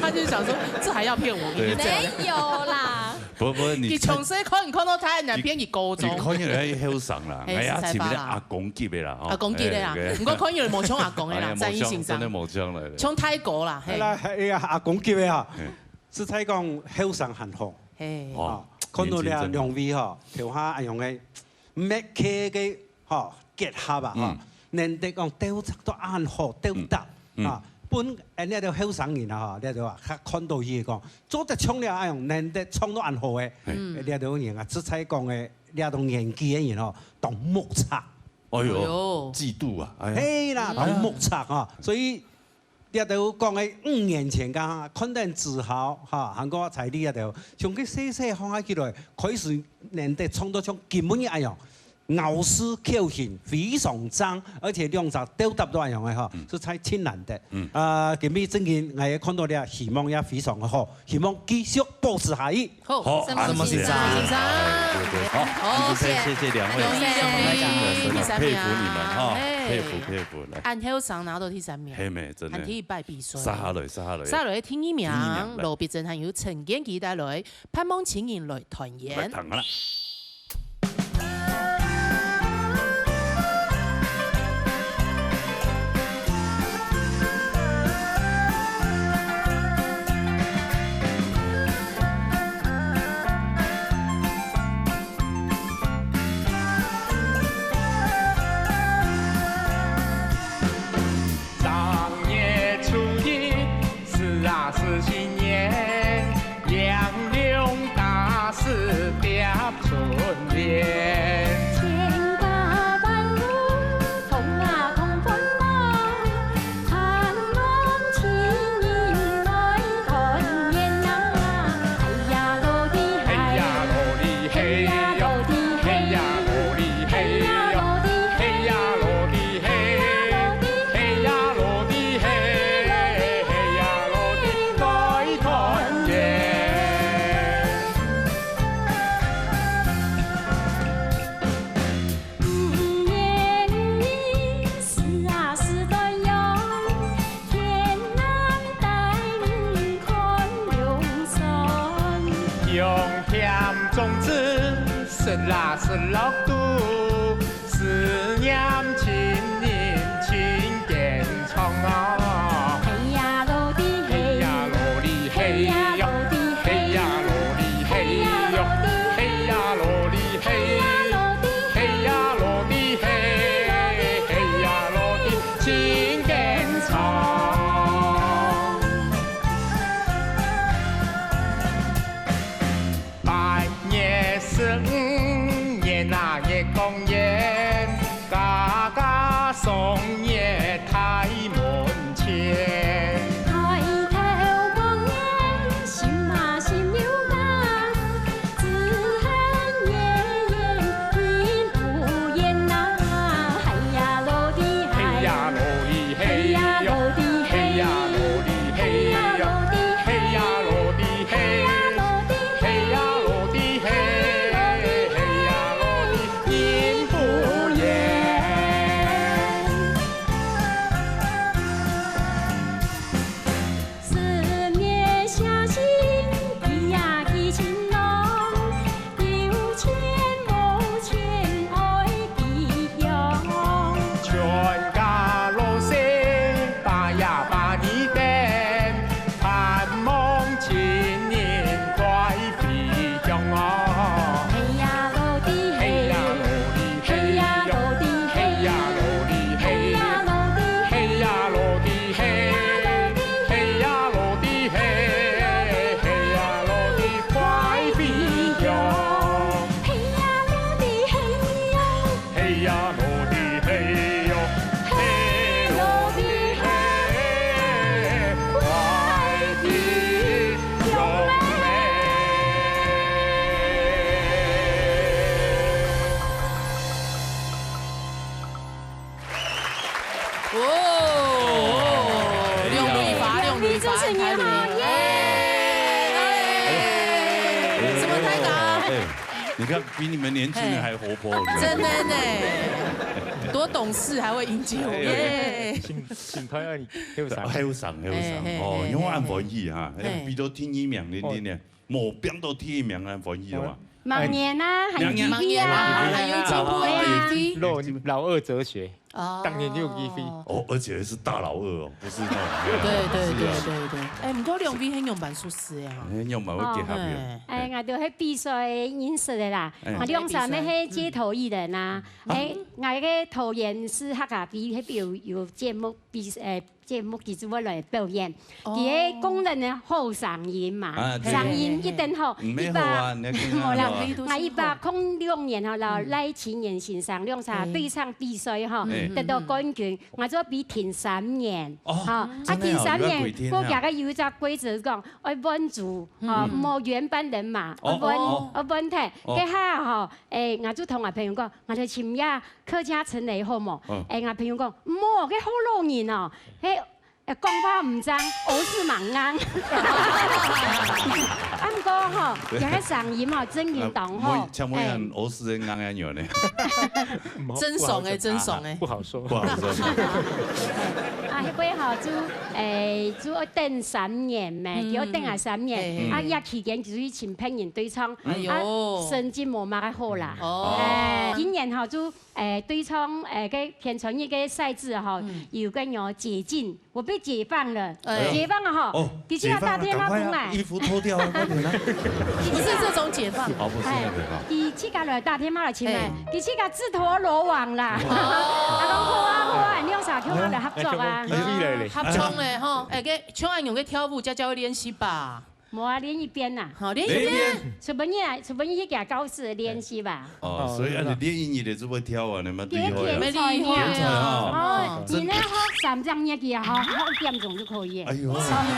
他就想說，這還要騙我，對你就走了。沒有啦，不不，你你從細看，你看到他，你還騙你高中。你看起來後生啦，嘿哎呀，實在吧啦是不是阿公級的啦？吼阿公級的啦，哎毋過看起來無像阿公的啦，哎呀，詹一先無像，真的生。無像來的。像大哥啦，嘿。啦，哎呀，阿公級的哈嘿，實在講後生還好，嘿啊，哦，看到這年輕真好兩位哈，頭下恁樣个默契个哈結合啊哈嗯，難得講鬥唱到恁好鬥搭嗯啊，分恁這兜後生人啊哈，這兜啊，較看到佢講做得唱了恁樣，難得唱到恁好个，嘿這兜人啊，實在講个，這種年紀个人哦，當目測。哎呦，哎呦。嫉妒啊，哎呀。係啦，哎呀。同目測啊，所以這兜講个五年前，剛剛看等子豪哈，還過彩麗這兜，像佢細細放下起來，開始能得創作像今晡日恁樣，咬字口型非常正，而且兩隻都答到恁樣个哈，嗯。實在真難得。嗯。啊，今晡日正經，𠊎也看到了，希望也非常个好，希望繼續保持下去。 好，好，三毛先生。三毛先生。好，好，好，謝謝，謝謝兩位。謝謝，謝謝，謝謝，真的佩服你們哈，嘿。佩服，佩服，來。恁後生拿到第三名，係咩，真的。還第一擺比賽。續下來，續下來。續下來第二名，第二名，來。羅碧珍還有陳建騏帶來，盼望情人來團圓。來，聽下啦。 正月初一，是啊是新年，迎龍打獅貼春聯。千家萬戶，通啊通歡樂，盼望親人來團圓啊！哎呀，羅哩嘿，哎呀，羅哩嘿喲，哎呀，羅哩嘿喲，哎呀，羅哩嘿，哎呀，羅哩嘿，哎呀，羅哩來團圓。 五月五日，獅啊獅端陽，天南帶你看龍山。鄉親長子，獅啊獅落肚，思念親人親眷 唱啊！嘿呀，羅哩嘿，嘿呀，羅哩嘿喲，嘿呀，羅哩嘿，嘿呀，羅哩嘿，嘿呀，羅哩嘿，嘿呀，羅哩嘿，嘿呀，羅哩真堅強。 八月十五，月啊月光圓，家家賞月大門前。抬頭望眼，心啊心又亮，只恨月圓人無緣啊。哎呀，羅哩嘿，哎呀，羅哩嘿喲，哎呀，羅哩嘿，哎呀，羅哩嘿喲，哎呀，羅哩嘿， 嘿呀，羅哩嘿，嘿呀，羅哩嘿，嘿呀，羅哩人無緣。 全家老細把呀把你等，盼望親人快回鄉哦。嘿呀，羅哩嘿，嘿呀，羅哩嘿喲，嘿呀，羅哩嘿，嘿呀，羅哩嘿，嘿呀，羅哩嘿，嘿呀，羅哩快回鄉。 嘿呀，羅哩嘿喲，嘿呀，羅哩嘿喲，嘿羅哩嘿，快回鄉嘞。 哦，兩蕊花，兩蕊花，兩蕊花，耶！什麼台長？哎，你看，比你們年輕人還活潑，你看。真的呢，多懂事，還會迎接我們。哎，耶！心，心態愛你，還有啥？還有啥？還有啥？哎，哦，哎，因為恁歡喜哈，哎，哎。比到第二名，你，你呢？無變到第一名恁歡喜哇？明年啊，還有機會啊。明年啊，還有進步的機會。老，老二哲學。哦。當年就有機會。哦，而且是大老二哦，不是那種，對，對，是啊。對，對，對。哎，毋過兩位係仰般熟識个啊？哎，仰般會結合个？哦。哎。哎，𠊎兜係比賽認識个啦。哎。𠊎兩儕乜係街頭藝人啊。嗯。哎，𠊎个導演是客家比，該邊有，有節目比，哎，節目佢就會來表演。哦。佢个公認个好聲音嘛，啊，對。聲音一等好，毋係好啊，一百，你要聽啊，無啦，好啊。𠊎一百空六年吼，摎，嗯。賴清言先生兩儕對唱比賽吼，哎。得到冠軍。 𠊎做比停三年，哦，吼，啊，真的哦，停三年，有要規定啊。過去个有一隻規則講，愛換組，嗯。吼，莫原班人馬，哦，愛換，哦，哦。愛換忒。哦。該下吼，哎，𠊎就同𠊎朋友講，𠊎來尋一下客家陳雷好無？嗯。哎，𠊎朋友講，莫，該好老人哦，該，哎，講話毋正，耳屎蠻硬。啊，毋過吼，對。佢个聲音吼，真正當好。啊，問，請問一下，哎。耳屎會硬硬有呢？ 真爽欸，不好說。真爽欸。不好說。不好說。啊，該回吼，就，欸，就愛等三年咩，嗯。就愛等啊三年。嘿，嘿。啊，這期間就去尋別人對唱，哎喲。啊，成績無麼个好啦。哦。欸，今年吼，就，欸，對唱，欸，該偏才藝个賽制吼，嗯。有个有解禁， 我被解放了，哎。解放了吼，哦，佢自家打電話過來。解放了，趕快啊，衣服脫掉啊，快點啊。不是這種解放。哦，不是那個哈。哎，佢自家來打電話來尋𠊎，哎。佢自家自投羅網啦。哦。啊，講好啊，好啊，你有啥叫我來合作啊？哎，哎，哎，合唱咧吼，哎，該像恁樣个跳舞，才叫練習吧。 無啊，練一遍啦。好，練一遍。練一遍。昨晡日啊，昨晡日去佢教室練習吧。哦，所以恁樣練一日就會跳啊，你們厲害啊。練一遍才會啊。厲害啊。哦，你那學三隻月去啊，吼，學一點鐘就可以了。哎喲。你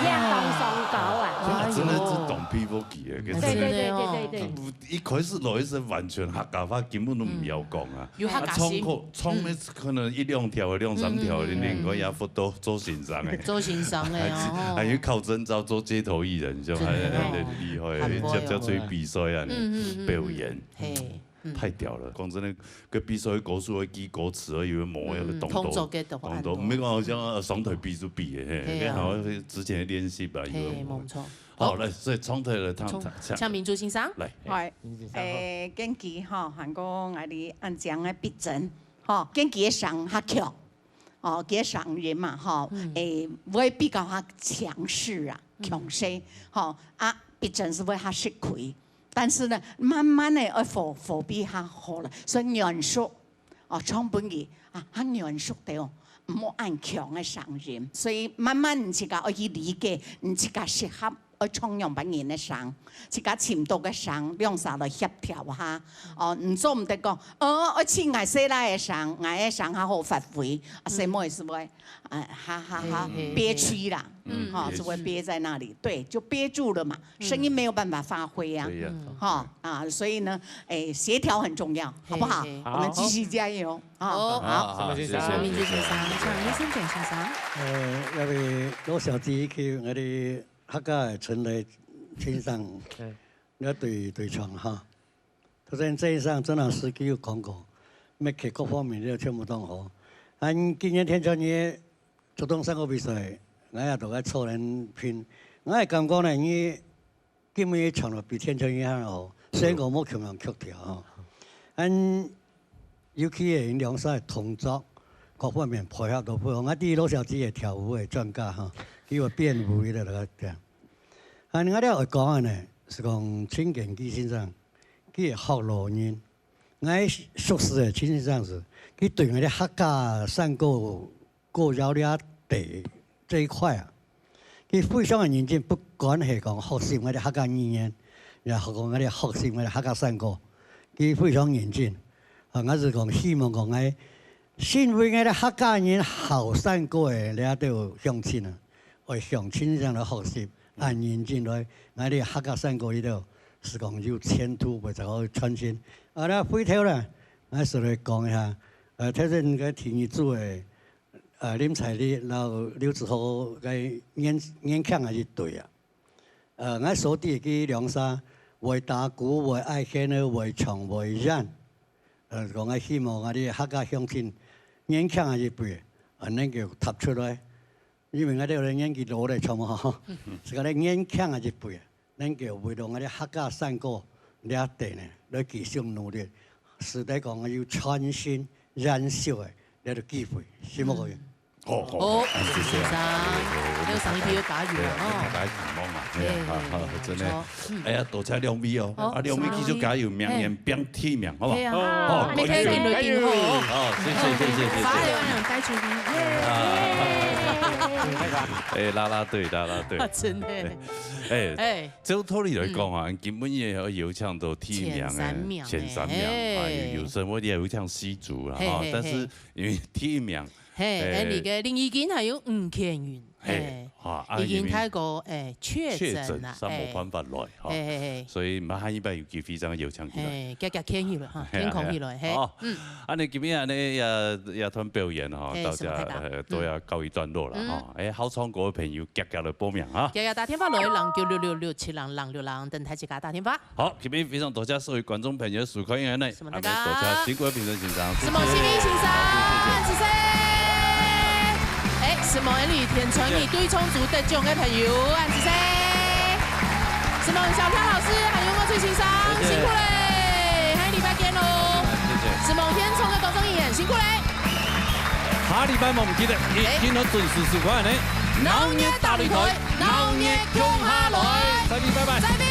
看當上高啊。哎喲。真的是懂皮膚級的，可是對，對，對，對，對，對。一開始來是完全客家話，根本都毋曉講啊。嗯。有客家心。啊，唱歌，唱的可能一兩條、兩三條，嗯，嗯，嗯。你，你可以啊，做，做先生欸。做先生欸，哦。還有考證照做街頭藝人，就還，真的哦。還，還厲害，很不容易。接，接觸比賽啊，嗯，嗯，嗯，表演。嗯。嘿，嗯。太屌了！講真的，該比賽歌手會記歌詞而已，無那個動作，嗯，動作个動作，動作，沒有好像，呃，上台比就比的，嘿，嘿啊。該好像是之前的練習吧，以為嘿，無錯。好，好。來，所以上台來唱，唱，唱。請明珠先生。來。嗨，明珠先生，好。欸，根據吼，還過𠊎俚恁樣个比賽， 吼，根據个聲較強，哦，佢个聲音嘛，吼，嗯。欸，會比較較強勢啊，嗯。強勢，吼，啊，比真是會較食虧。但是呢，慢慢的愛火，火比較好了，所以軟熟，哦，唱分佢，啊，較軟熟的哦，毋好恁強个聲音。所以慢慢你自家愛去理解，你自家適合 愛唱仰般人个聲，自家尋到个聲，兩儕來協調下。哦，你做毋得講，哦，愛尋𠊎細賴个聲，𠊎个聲較好發揮，啊，嗯。細妹係會，啊，哈哈哈，嘿，嘿，憋屈啦，嗯。吼，憋屈。就會憋在那裡，對，就憋住了嘛，嗯。聲音沒有辦法發揮啊。對呀。嗯。吼，啊，所以呢，欸，協調很重要，好不好？嘿，嘿。我們繼續加油，啊，好。好，好，好，謝謝。好，明珠先生，請葉勝全先生。呃，這位羅小姐去𠊎兜 客家个陳雷先生，嗯。了對，對唱哈。頭先鄭先生、鄭老師佢有講過，默契各方面了全部當好。恁今年天橋日竹東山歌比賽，𠊎也同佢坐等拼。𠊎个感覺呢，你今日唱了比天橋日還好，雖然講無共樣曲調哈。恁 尤其係兩儕个動作，各方面配合都不錯。𠊎知羅小姐係跳舞个專家哈，佢有編舞个來講。啊，𠊎這愛講个呢，係講陳建基先生，佢係學老人。𠊎熟識个陳先生係，佢對𠊎兜客家山歌 歌謠這地這一塊啊，佢非常个認真，不管係講學習𠊎兜客家語言，也學講𠊎兜學習𠊎兜客家山歌，佢非常認真。啊，𠊎係講希望講𠊎身為𠊎兜客家人學山歌个這兜鄉親啊，愛向陳先生來學習，恁認真來，𠊎兜客家山歌裡頭係講有前途，會再好傳承。啊，這回頭呢，𠊎係來講一下，呃，頭先个第二組个 呃，林采莉摎劉子豪个年，年輕个一對啊。呃，𠊎所知佢兩儕會打鼓，會愛現个，會唱，會演。呃，講𠊎希望𠊎兜客家鄉親年輕个一輩，呃，能夠踏出來。因為𠊎兜年紀老了，唱毋好，係講咧年輕个一輩， 能夠為著𠊎兜客家山歌這地呢，來繼續努力，使得講有傳承延續个這个機會，希望可以。好，好，哦，好，恁仔細啊。先生，哎，有生意就要加油啊，哎，哦。大家希望啊，哎呀，嘿，好，好，嘿，真的。不錯，嗯。哎呀，多謝兩位哦。好，啊，兩位繼續加油，明年拼第一名，好不好？嘿啊，好，你可以跟佢頂好。好，謝謝，謝謝，謝謝。發了，帶出去，耶。啊，哎，啦啦隊，啦啦队。啊，真的。哎，哎。照道理來講啊，嗯。今晡日要有請到第一名的，前三名的，前三名啊，嘿。有，有時候我也有請四組啦，嘿，哈，嘿，但是嘿。因為第一名，嘿，哎，哎，你个林義君還有吳建雲，嘿，哎，啊，啊，已經太過，哎，確診了，確診，所以無辦法來，哎。哈。嘿，嘿，嘿。所以麻煩一擺有機會正邀請佢來。嘿，遽遽牽起來哈，嘿啊，牽空起來，嘿。嘿啊。好，嗯。啊，你今日呢，也，也團表演哈，嘿，到這，什麼太大？呃，都要告一段落了哈。嗯。嗯。哎，好唱歌的朋友，遽遽來報名哈。遽遽打電話來，零九六六六七零零六零，等待自家打電話。 好，今日非常多謝所有觀眾朋友收看，因為呢，什麼大家？還有多謝辛苦的評審先生，什麼新民先生，謝謝，謝謝。恁仔細。哎，什麼Ellie田川你對唱組得獎的朋友，恁仔細。什麼小飄老師，還有莫翠先生，謝謝。辛苦嘞，下禮拜見嘍。謝謝。什麼獻唱的工作人員，辛苦嘞。下禮拜無毋記得，一定要準時收看呢。哎。鬧熱大擂台，鬧熱共下來。再見，拜拜。再見。